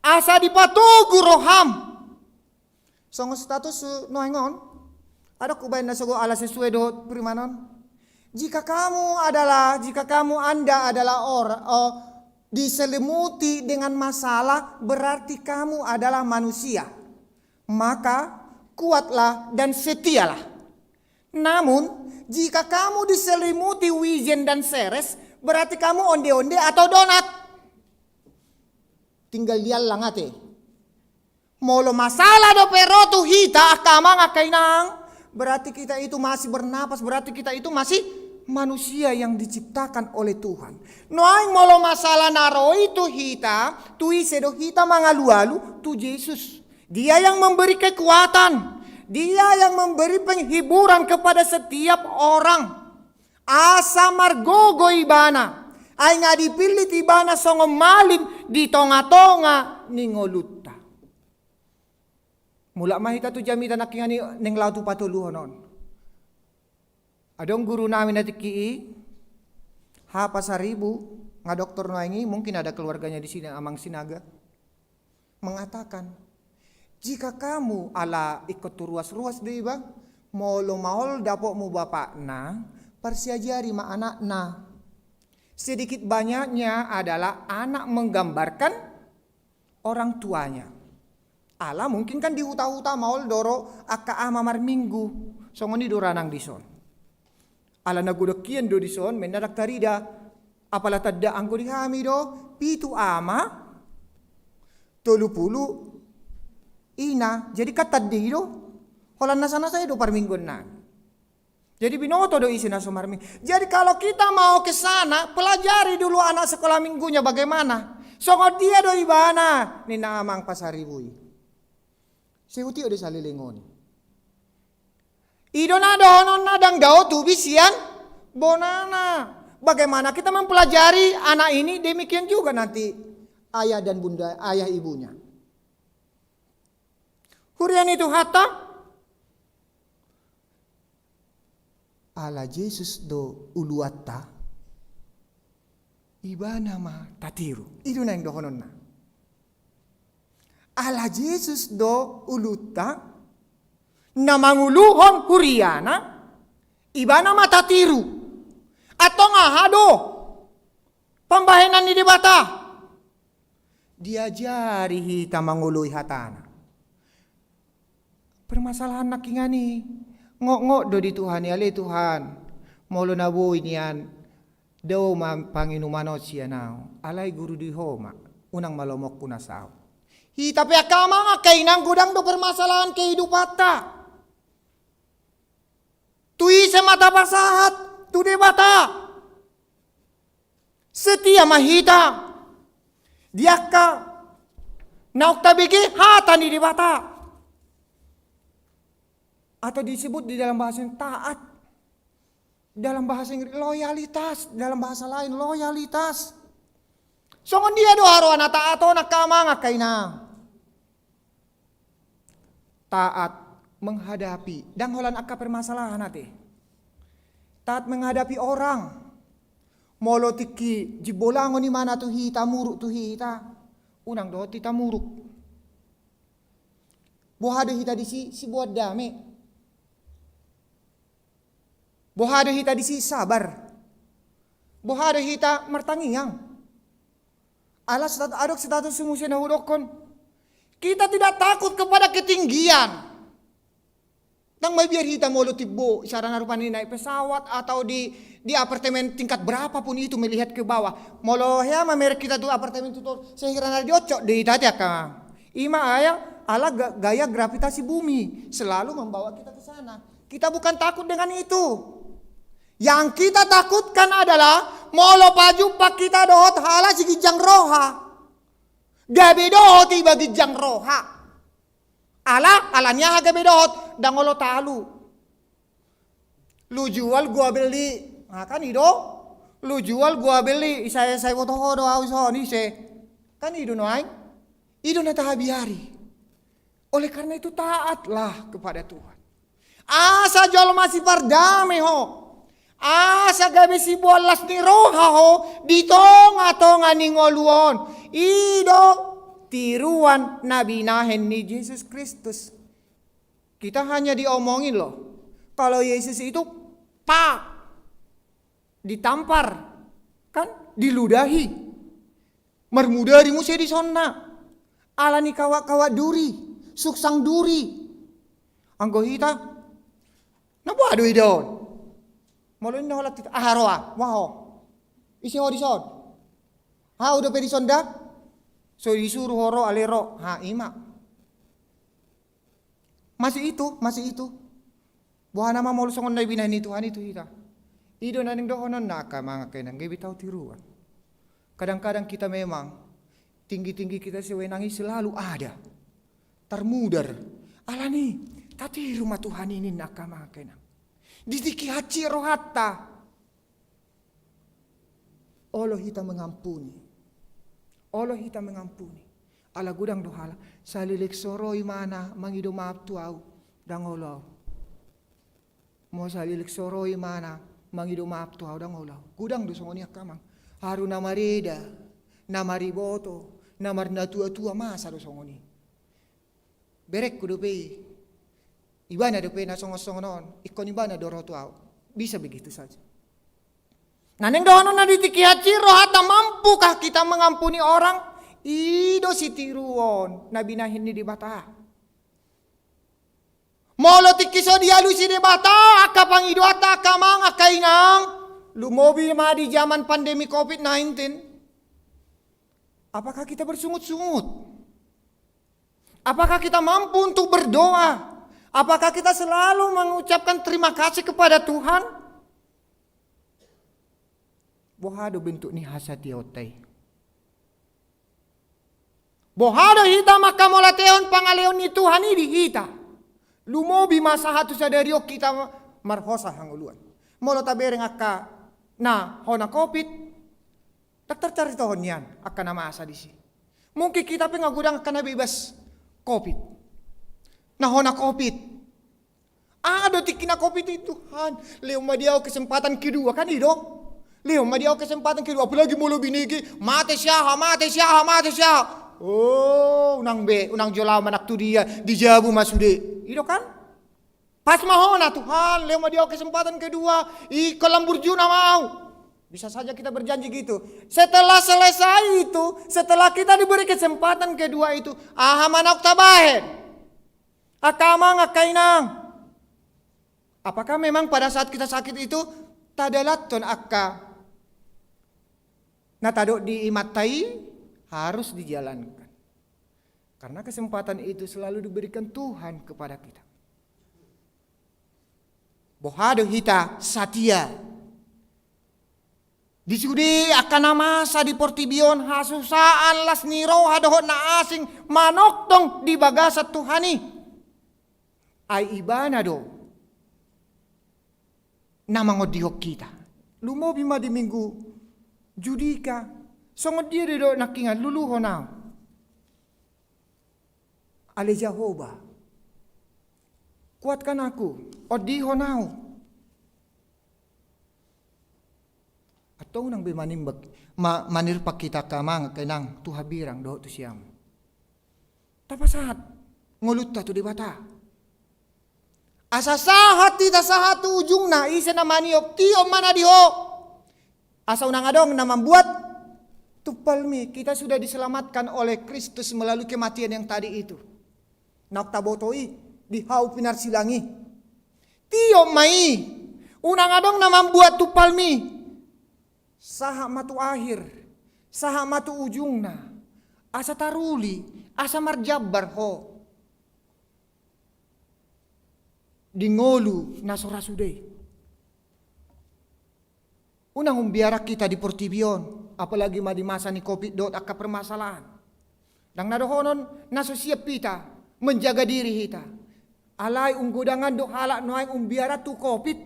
asa dipatogu roham. Songon status nuaeng on, adong hubaen na sogo ala sesuai dohot firman on. Jika kamu adalah, jika kamu, Anda adalah orang, oh, diselimuti dengan masalah, berarti kamu adalah manusia. Maka kuatlah dan setialah. Namun, jika kamu diselimuti wijen dan seres, berarti kamu onde-onde atau donat. Tinggal diallang ate. Molo masalah dope ro tu hita angka amang angka inang, berarti kita itu masih bernapas, berarti kita itu masih manusia yang diciptakan oleh Tuhan. Nuaeng molo masalah na ro i tu hita, tu ise do hita mangalualu? Tu Jesus. Dia yang memberi kekuatan, Dia yang memberi penghiburan kepada setiap orang. Asa margogo ibana, ai nga dipillit ibana songon malim di tonga-tonga ni ngolunta. Mulak ma hita tu jamita nangkiningan i, naeng laho tu patoluhon on. Adong guru nami na tingki i, H Pasaribu, nga doktor nuaeng i, mungkin ada keluarganya di sini, Amang Sinaga, mengatakan, jika kamu, ala ingkon tu ruas-ruas do iba, molo maol dapotmu bapakna, parsiajari ma anakna. Sedikit banyaknya adalah anak menggambarkan orang tuanya. Ala mungkin kan di huta-huta maol do ro angka ama marminggu. Songon i do ra nang dison. Ala na godang hian do dison, umbahen na ndang tarida. Apala tanda anggo di hami do, pitu ama, tolu pulu ina. Jadi kan tanda i do. Holan nasa-nasa i do parmingguan nami. Jadi binoto do ise na so marminggu. Jadi kalau kita mau ke sana, pelajari dulu anak sekolah minggunya bagaimana. Songon dia do ibana, ninna Amang Pasaribu i. Sai hutio do salelengon i. I do na dohononna, ndang dao tubi sian bonana. Bagaimana kita mempelajari anak ini, demikian juga nanti ayah dan bunda, ayah ibunya. Huria ni Tuhanta, ala Jesus do uluanta, ibana ma tatiru. I do naeng dohononna. Ala Jesus do ulunta, na manguluhon huriana, ibana ma tatiru. Antong aha do pambahenan ni Debata? Diajari hita mangoloi hatana. Permasalahan nangkiningan i, ngok-ngok do di Tuhan i, ale Tuhan, molo na boi nian, dao ma panginuman on sian ahu, alai guru di Ho ma, unang ma lomoku na saut. Hita pe angka amang, angka inang, godang do permasalahan kehidupanta. Tu ise ma tapasahat? Tu Debata. Setia ma hita di angka naung tabege hata ni Debata. Atau disebut di dalam bahasa yang taat. Dalam bahasa Inggris, loyalitas. Dalam bahasa lain, loyalitas. Songon dia do haroa na taat on, angka amang, angka inang? Taat menghadapi, ndang holan angka permasalahan ate. Taat menghadapi orang. Molo tingki jimbolangon ibana tu hita, muruk tu hita, unang dohot hita muruk. Boha do hita disi? Siboan dame. Boha do hita disi? Sabar. Boha do hita? Martangiang. Ala stat-, adong status si muse na hudokkon. Kita tidak takut kepada ketinggian. Ndang mabiar hita molo timbo, isarana rupani naik pesawat atau di, di apartemen tingkat berapa pun itu melihat ke bawah. Molo hea mamereng hita tu apartemen tu toru, sehingga na dioncok do hita ate angka. Ima aya, ala ga-, gaya gravitasi bumi selalu membawa kita ke sana. Kita bukan takut dengan itu. Yang kita takutkan adalah molo pajumpang hita dohot halak siginjang roha. Gabe dohot iba ginjang roha. Ala, ala ni aha gabe dohot, ndang olo talu. Lu jual gua beli. Nah, kan i do. Lu jual gua beli. Ise, ise boto ho do au ison, ise. Kan i do nuaeng. I do na tahabiari. Oleh karena itu taatlah kepada Tuhan. Asa jolma sipardame ho. Asa gabe siboan las ni roha ho di tonga-tonga ni ngolu on. I do tiruan na binahen ni Jesus Kristus. Kita hanya diomongin loh. Kalau Yesus itu pak, ditampar, kan, diludahi. Marmudari muse disonna. Ala ni kawak-kawak duri, suksang duri. Anggo hita, na boha do idaon. Molo inna holan hita, aha roa, boha ho. Ise ho dison. Hau dope dison da. So disuru ho ro, ale ro. Ha, ima. Masih itu, masih itu. Boha nama molo songon na binahen ni Tuhan itu hita. I do na naeng dohononna angka amang angka inang, gabe tahu tiruan. Kadang-kadang kita memang tinggi-tinggi kita sewenang i selalu ada. Tarmudar. Ala ni, tatiru ma Tuhan i ninna angka amang angka inang. Di tingki hansit rohanta. Olo hita mengampuni. Olo hita mengampuni. Ala godang do halak. Saleleng so ro imana mangido maaf tu au. Ndang olo au. Molo saleleng so ro imana mangido maaf tu au, ndang olo au. Godang do songon i angka amang. Haru na mareda, na mariboto, na marnatua-tua masa do songon i. Berengku dope i. Ibana dope na songon-songon on, ingkon ibana do ro tu au. Bisa begitu saja. Na naeng dohononna di tingki hansit rohanta, mampukah kita mengampuni orang? I do sitiruon na binahen ni Debata. Molo tingki so dialusi Debata angka pangidoanta angka amang angka inang, lumobi ma di zaman pandemi covid nineteen. Apakah kita bersungut-sungut? Apakah kita mampu untuk berdoa? Apakah kita selalu mengucapkan terima kasih kepada Tuhan? Boha do bentuk ni hasatiaonta i? Boha do hita manghamauliatehon pangaleon ni Tuhan i di hita? Lumobi ma sahat tu sadari on hita marhosa hangoluan. Molo tabereng angka na hona covid, ndang tarcaritahon nian angka na masa disi. Mungkin hita pe nga godang angka na bebas covid, na hona covid. Aha do tingki na covid i, Tuhan, lehon ma di au kesempatan kedua, kan i do? Lehon ma di au kesempatan kedua, apalagi molo binege, mate si aha, mate si aha, mate si aha. Oh, unang be, unang jolo au manang tu dia, di jabu ma sude. I do kan? Pas ma hona, Tuhan, lehon ma di au kesempatan kedua, ingkon lamburjuna ma au. Bisa saja kita berjanji gitu. Setelah selesai itu, setelah kita diberi kesempatan kedua itu, aha ma naung tabahen? Angka amang, angka inang. Apakah memang pada saat kita sakit itu tadalathon angka na tadok di imanta i? Harus dijalankan. Karena kesempatan itu selalu diberikan Tuhan kepada kita. Boha do hita satia? Di sude angka na masa di portibi on, hasusaan, las ni roha dohot na asing manongtong di bagasan Tuhan i. Ai Ibana do na mangondihon hita. Lumobi ma di Minggu Judika. Songon dia do nangkiningan luluhon au? Ale Jahowa, kuatkan aku, ondihon au. Antong unang be manimbang, ma-, manirpak hita angka amang angka inang tu hambirang dohot tu siamun. Tapasahat ngolunta tu Debata. Asa sahat hita sahat tu ujungna, ise na maniop, tiop ma na di ho. Asa unang adong na mambuat tumpalmi, kita sudah diselamatkan oleh Kristus melalui kematian yang tadi itu. Naung taboto i di hau pinarsilang i. Tiop ma i, unang adong na mambuat tumpalmi. Sahat ma tu akhir, sahat ma tu ujungna. Asa taruli, asa marjambar ho. di ngolu na so ra sude i. Unang umbiaran hita di portibi on, apalagi ma di masa ni covid dohot angka permasalahan. Ndang na dohonon na so siap hita, menjaga diri hita. Alai umgodangan do halak nuaeng umbiaran tu covid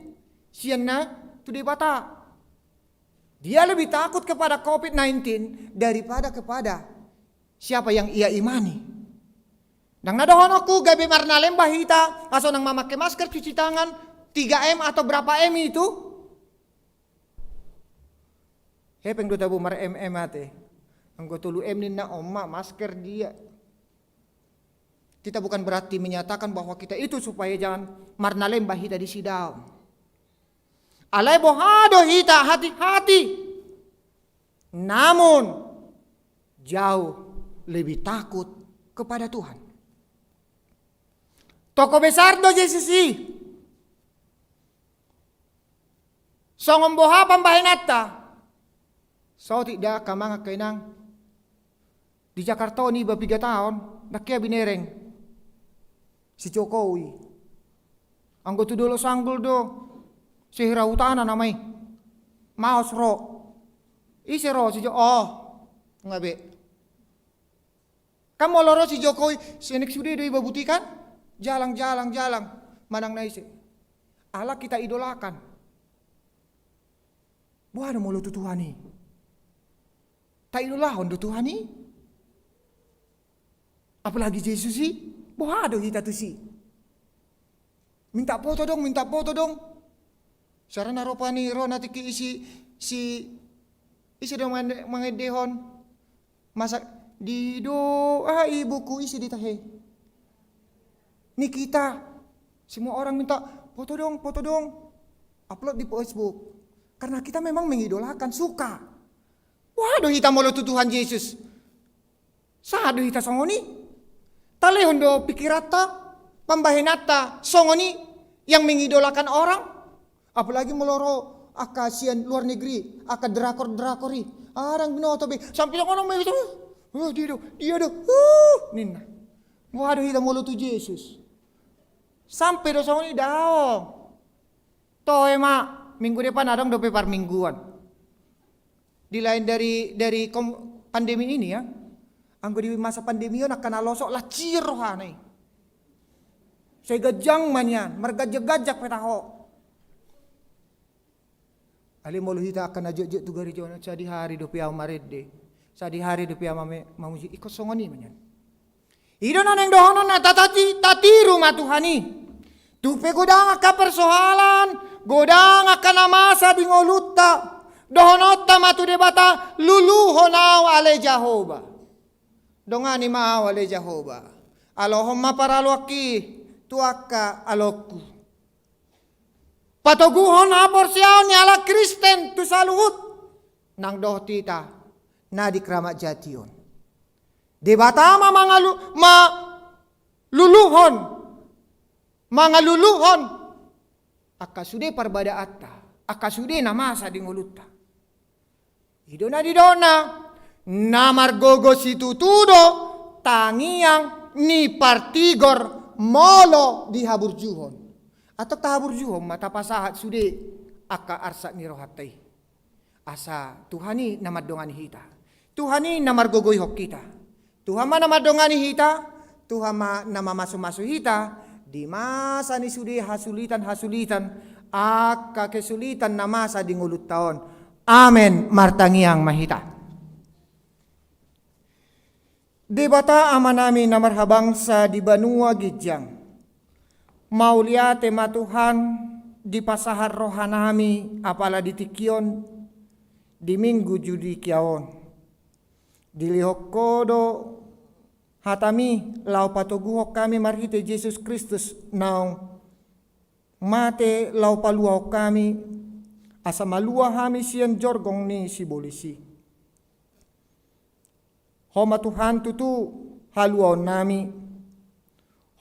sian na tu Debata. Dia lebih takut kepada covid sembilan belas daripada kepada siapa yang ia imani. Ndang na dohononku gabe marnalemba hita, asa unang mamake masker, cuci tangan, tiga M atau berapa M itu. Hepeng do tabo mar-M M ate. Anggo tolu M ninna on ma masker dia. Kita bukan berarti menyatakan bahwa kita itu supaya jangan marnalemba hita di sidaon. Alai boha do hita hati-hati, namun jauh lebih takut kepada Tuhan. Tokoh besar do Jesus i. Songon boha pambahenanta? Saotik da angka amang angka inang. Di Jakarta on iba piga taon, ndang hea binereng si Jokowi. Anggo tu Dolok Sanggul do, sehera hutana nama i. Maos ro. Ise ro si Jo-, oh, nga be. Kan molo ro si Jokowi, senek sude do iba butikan, jalang, jalang, jalang, manang na ise. Ala kita idolakan. Boha do molo tu Tuhan i? Taidolahon do Tuhan i? Apalagi Jesus i, boha do hita tusi? Minta foto dong, minta foto dong. Sara na ro pani ro na tingki isi, si, isi do mangende-, mangendehon. Masa di do, ah, ibuku isi di tahe. Nikita. Semua orang minta foto dong, foto dong. Upload di Facebook. Karena kita memang mengidolakan, suka. Boha do hita molo tu Tuhan Jesus? Sahat do hita songon i? Talehon do pikiranta, pambahenanta songon i, yang mengidolakan orang. Apalagi molo ro angka sian luar negeri, angka drakor-drakor i. Arang binoto be, sampe songon on ma, oh, dia do, dia do, uh, ninna. Boha do hita molo tu Jesus? Sampe do songon i? Daong. Toe ma, minggu depan adong dope parmingguan. Di lain dari, dari kom-, pandemi ini ya. Anggo di masa pandemi on angka na losok lacian rohana i. Sai ganjang ma nian, marganjang-ganjang pe taho. Alai molo hita angka na jotjot tu gareja on, sadihari dope ahu marende. Sadihari dope ahu mame-, mamuji, ingkon songon i ma nian. I do na naeng dohononna, tatati-, tatiru ma Tuhan i. Tung pe godang angka persoalan, godang angka na masa di ngolunta, dohononta ma tu Debata, luluhon ahu ale Jahowa. Dongani ma ahu ale Jahowa. Alohon ma paraloanki tu angka aloanku. Patoguhon haporseaon ni halak Kristen tu saluhut nang dohot hita na di Kramat Jati on. Debata ma mangalu-, ma luluhon, mangaluluhon angka sude parbadaanta, angka sude na masa di ngolunta. I do na nidokna, na margogo situtu do tangiang ni partigor molo dihaburjuhon. Antong tahaburjuhon ma tapasahat sude angka arsak ni rohanta i. Asa Tuhan i na mandongani hita. Tuhan i na margogoihon hita. Tuhan ma na mandongani hita, Tuhan ma na mamasumasu hita, di masa ni sude hasulitan-hasulitan, angka kesulitan na masa di ngolunta on. Amen, martangiang ma hita. Debata Amanami na marhabangsa di banua ginjang. Mauliate ma Tuhan, dipasahat rohanami apala di tingki on, di Minggu Judika on. Dilehon Ho do hataMi, laho patoguhon hami marhite Jesus Kristus naung mate laho paluahon hami, asa malua hami sian jorgong ni sibolis i. Ho ma Tuhan tutu haluaonnami.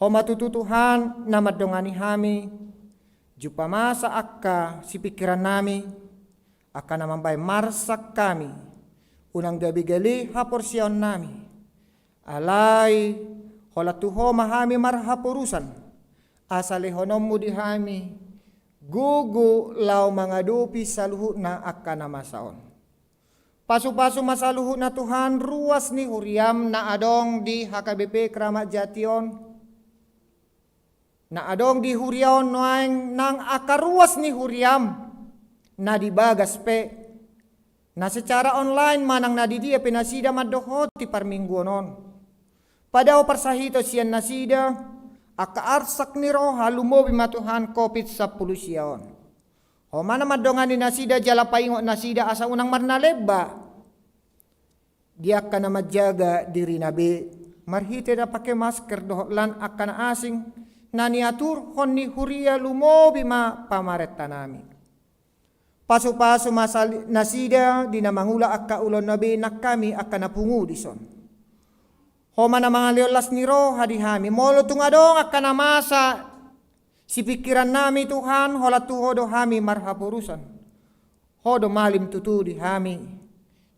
Ho ma tutu Tuhan na mandongani hami, jumpa masa angka sipingkirannami, angka na mambahen marsak hami, unang gabe gale haporseaonnami. Alai, holan tu Ho ma hami marhaporusan, Asa lehononmu di hami gogo laho mangadopi saluhutna angka na masa on. Pasupasu ma saluhutna Tuhan ruas ni huriam na adong di H K B P Kramat Jati on, na adong di huria on nuaeng nang angka ruas ni huriam na di bagas pe, na secara online manang na di dia pe nasida mandohoti parmingguon on. Padao parsahiton sian nasida angka arsak ni roha lumobi ma Tuhan Covid sampulu sia on. Ho ma na mandongani nasida jala paingot nasida asa unang marnalemba di angka na manjaga dirina be marhite na pake masker dohot lan angka na asing na niaturhon ni huria lumobi ma pamarentanami. Pasupasu ma sali-, nasida di na mangula angka ulaonna be nang hami angka na pungu dison. Ho ma na mangalehon las ni roha di hami, molo tung adong angka na masa sipingkirannami Tuhan, holan tu Ho do hami marhaporusan. Ho do malim tutu di hami,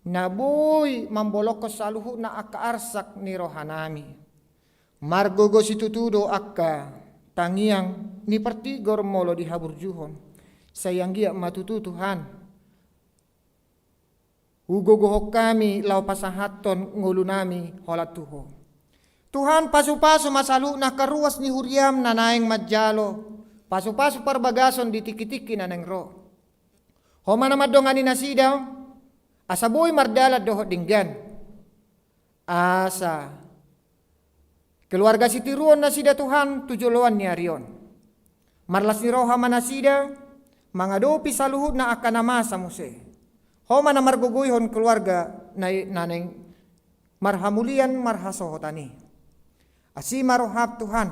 na boi mambolongkon saluhutna angka arsak ni rohanami. Margogo situtu do angka tangiang ni partigor molo dihaburjuhon. Sai anggiat ma tutu Tuhan, hugogohon hami laho pasahathon ngolunami holan tu Ho. Tuhan, pasupasu ma saluhutna angka ruas ni huriam na naeng manjalo pasupasu parbagason di tingkitingki na naeng ro. Ho ma na mandongani nasida asa boi mardalan dohot denggan. Asa keluarga sitiruon nasida Tuhan tu joloan ni ari on. Marlas ni roha ma nasida mangadopi saluhutna angka na masa muse. Ho ma na margogoihon keluarga na, na naeng marhamulian marhasohotan i. Asi ma roham Tuhan,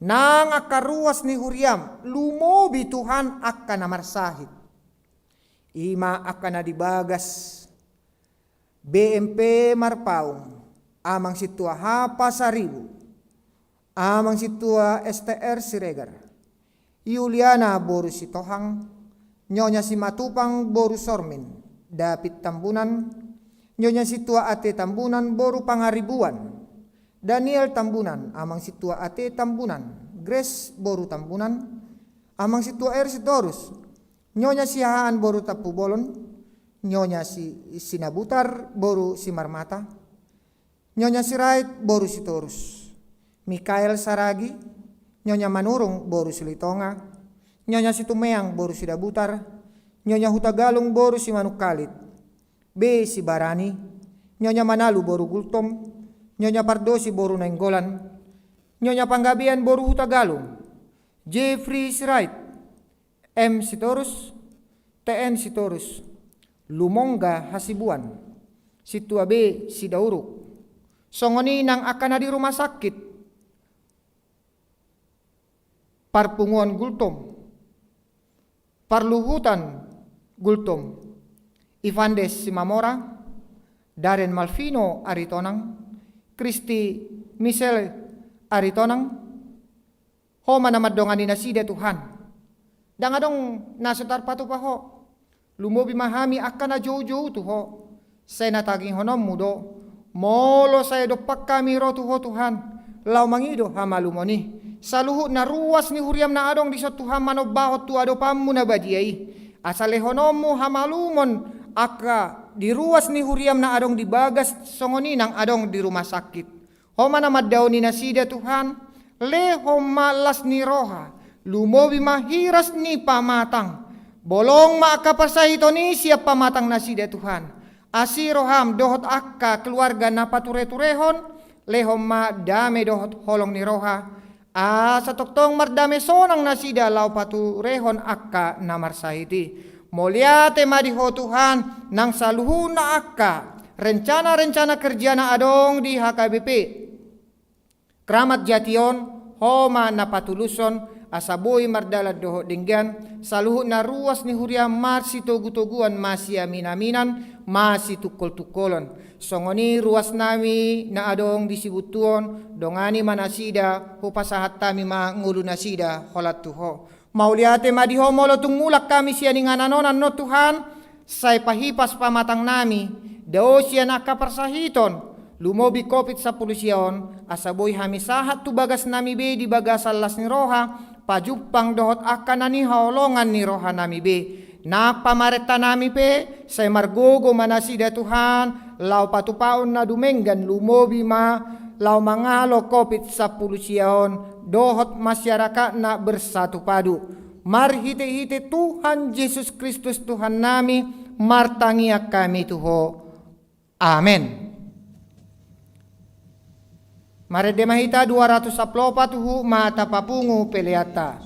nang angka ruas ni huriam lumobi Tuhan angka na marsahit. I ma angka na di bagas B M P Marpaung, Amang Sintua H Pasaribu, Amang Sintua S T R Siregar, Yuliana boru Sitohang, Nyonya Simatupang boru Sormin, David Tambunan, Nyonya Sintua A T Tambunan boru Pangaribuan, Daniel Tambunan, Amang Sintua A T Tambunan, Grace boru Tambunan, Amang Sintua R Sitorus, Nyonya Siahaan boru Tampubolon, Nyonya Si-, Sinabutar boru Simarmata, Nyonya Sirait boru Sitorus, Mikael Saragi, Nyonya Manurung boru Silitonga, Nyonya Situmeang boru Sidabutar, Nyonya Hutagalung boru Simanungkalit, B Sibarani, Nyonya Manalu boru Gultom, Nyonya Pardosi boru Nainggolan, Nyonya Panggabean boru Hutagalung, Jeffrey Sirait, M Sitorus, T N Sitorus, Lumongga Hasibuan, Sintua B Sidauruk, songon i nang angka na di rumah sakit, Parpunguan Gultom, Parluhutan Gultom, Ivandes Simamora, Daren Malvino Aritonang, Kristi Michel Aritonang, Ho ma na mandongani nasida Tuhan. Ndang adong na so tarpatupa Ho. Lumobi ma hami angka na joujou tu Ho. Sai na tangihononmu do. Molo sai dompak hami ro tu Ho Tuhan, laho mangido hamalumon i, saluhutna ruas ni huriam na adong dison Tuhan manombahon tu adopanmu na badia i. Asa lehononmu hamalumon angka di ruas ni huriam na adong di bagas songon i nang adong di rumah sakit. Ho ma na mandaoni nasida Tuhan, lehon ma las ni roha, lumobi ma hiras ni pamatang. Bolong ma angka parsahiton i sian pamatang nasida Tuhan. Asi roham dohot angka keluarga na patureturehon, lehon ma dame dohot holong ni roha. Asa tongtong mardame sonang nasida laho paturehon angka na marsahit i. Mauliate ma di Ho Tuhan, nang saluhutna angka rencana-rencana kerja na adong di H K B P Kramat Jati on, Ho ma na patulushon, asa boi mardalan dohot denggan, saluhutna ruas ni huria marsitogutoguan, masiaminaminan, masitungkoltungkolon. Songon i ruasnami na adong di Sibuntuon, dongani ma nasida, hupasahat hami ma ngolu nasida holan tu Ho. Mauliate ma di Ho molo tung mulak hami sian inganan on annon Tuhan, sai pahipas pamatangnami, dao sian angka parsahiton, Lumobi covid sampulu sia on, asa boi hami sahat tu bagasnami be di bagasan las ni roha, pajumpang dohot angka na nihaholongan ni rohanami be. Nang pamarentanami pe, sai margogo ma nasida Tuhan, laho patupaon na dumenggan lumobi ma, laho mangalo covid sampulu sia on, dohot masyarakatna bersatu padu. Marhitehite Tuhan Jesus Kristus Tuhannami, martangiang hami tu Ho. Amen. Marende ma hita dua ratus sampulu opat, huhut ma tapapungu peleanta.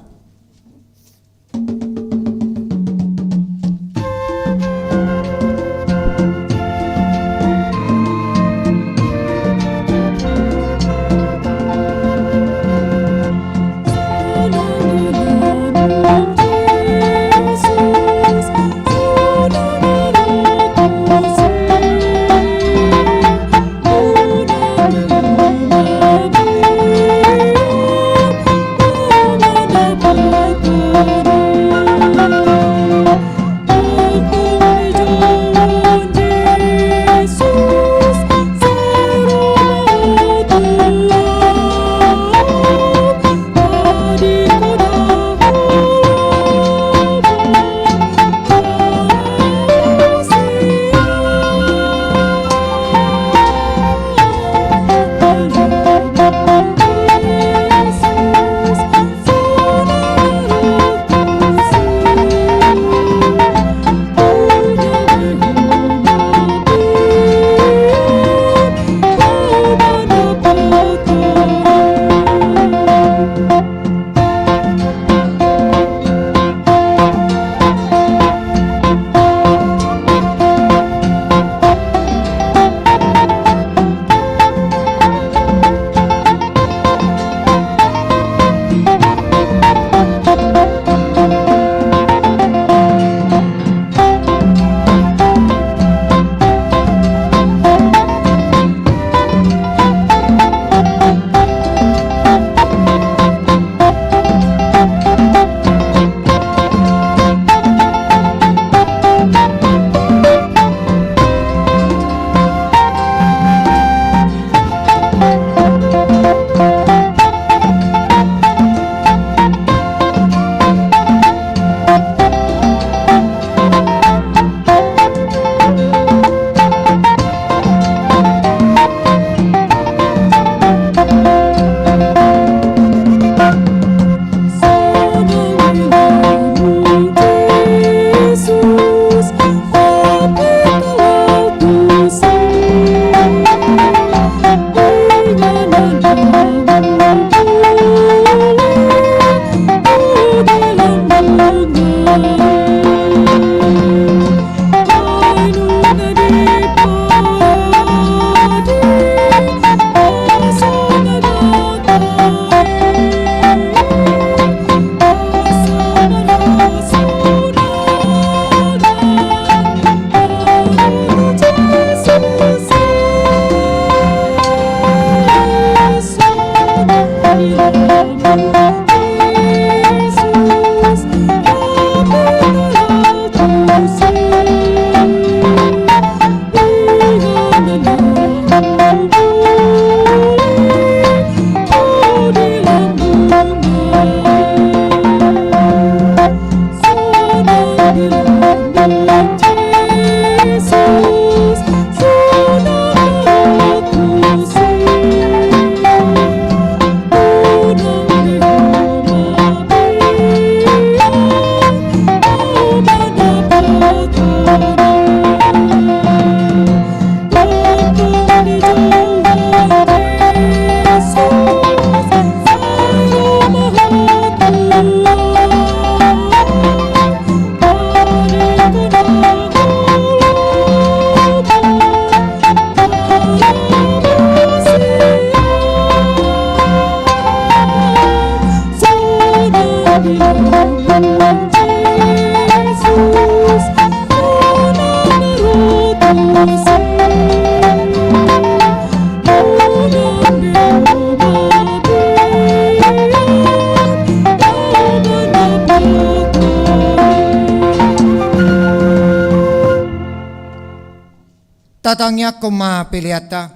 Tatangiangkon ma peleanta.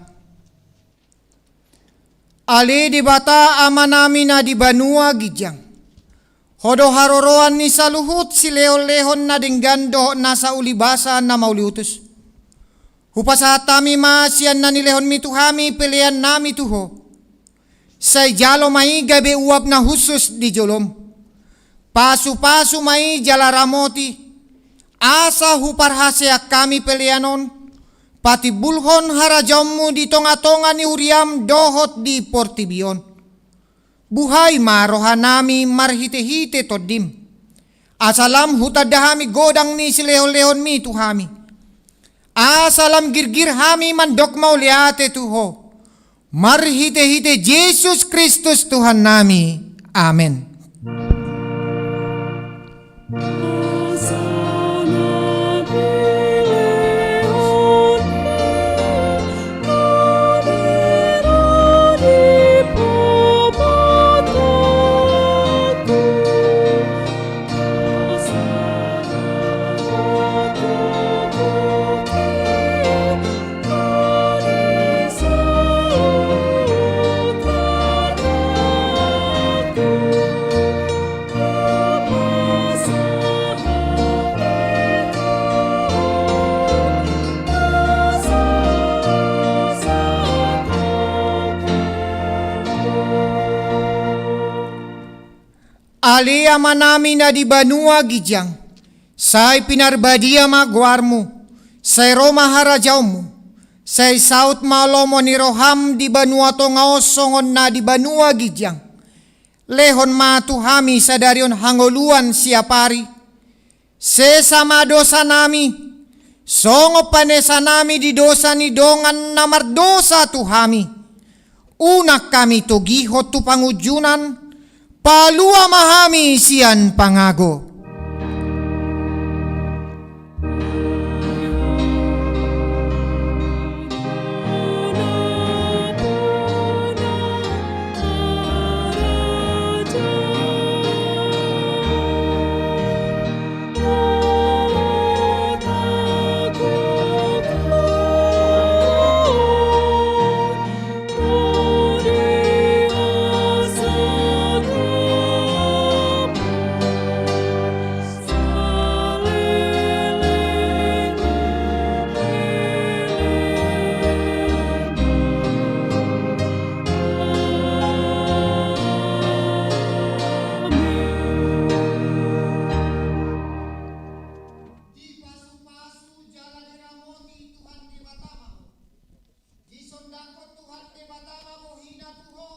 Ale Debata Amanami na di banua ginjang, Ho do haroroan ni saluhut silehonlehon na denggan dohot nasa ulibasa na mauliutus. Hupasahat hami ma sian na nilehonmi tu hami peleannami tu Ho. Sai jalo ma i gabe uap na hushus di jolom. Pasupasu ma i jala ramoti, asa huparhaseang hami pelean on patimbulhon harajaonmu di tongatonga ni huriam dohot di portibi on. Buhai ma rohanami marhitehite Tondim, asa lam hutanda hami godang ni silehonlehonmi tu hami, asa lam girgir hami mandok mauliate tu Ho, marhitehite Jesus Kristus Tuhannami. Amen. Ale Amanami na di banua ginjang, sai pinarbadia ma goarmu, sai ro ma harajaonmu, sai saut ma lomo ni roham di banua tonga on songon na di banua ginjang. Lehon ma tu hami sadari on hangoluan siapari. Sesa ma dosanami, songon panesanami di dosa ni dongan na mardosa tu hami. Unang hami togihon tu pangunjunan, palua ma hami sian pangago. Dipasupasu jala diramoti Tuhan Debata ma ho. Disondangkon Tuhan Debata ma bohina tu ho,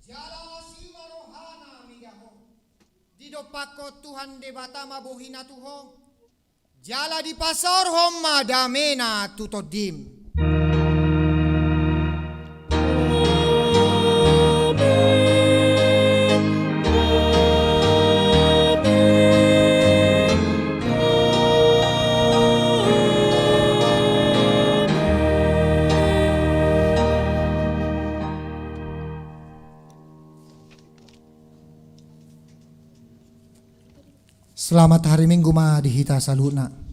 jala asi ma rohana mida ho. Didompakkon Tuhan Debata ma bohina tu ho, jala dipasaorhon ma damena tu tondim. Selamat hari Minggu ma di hita saluhutna.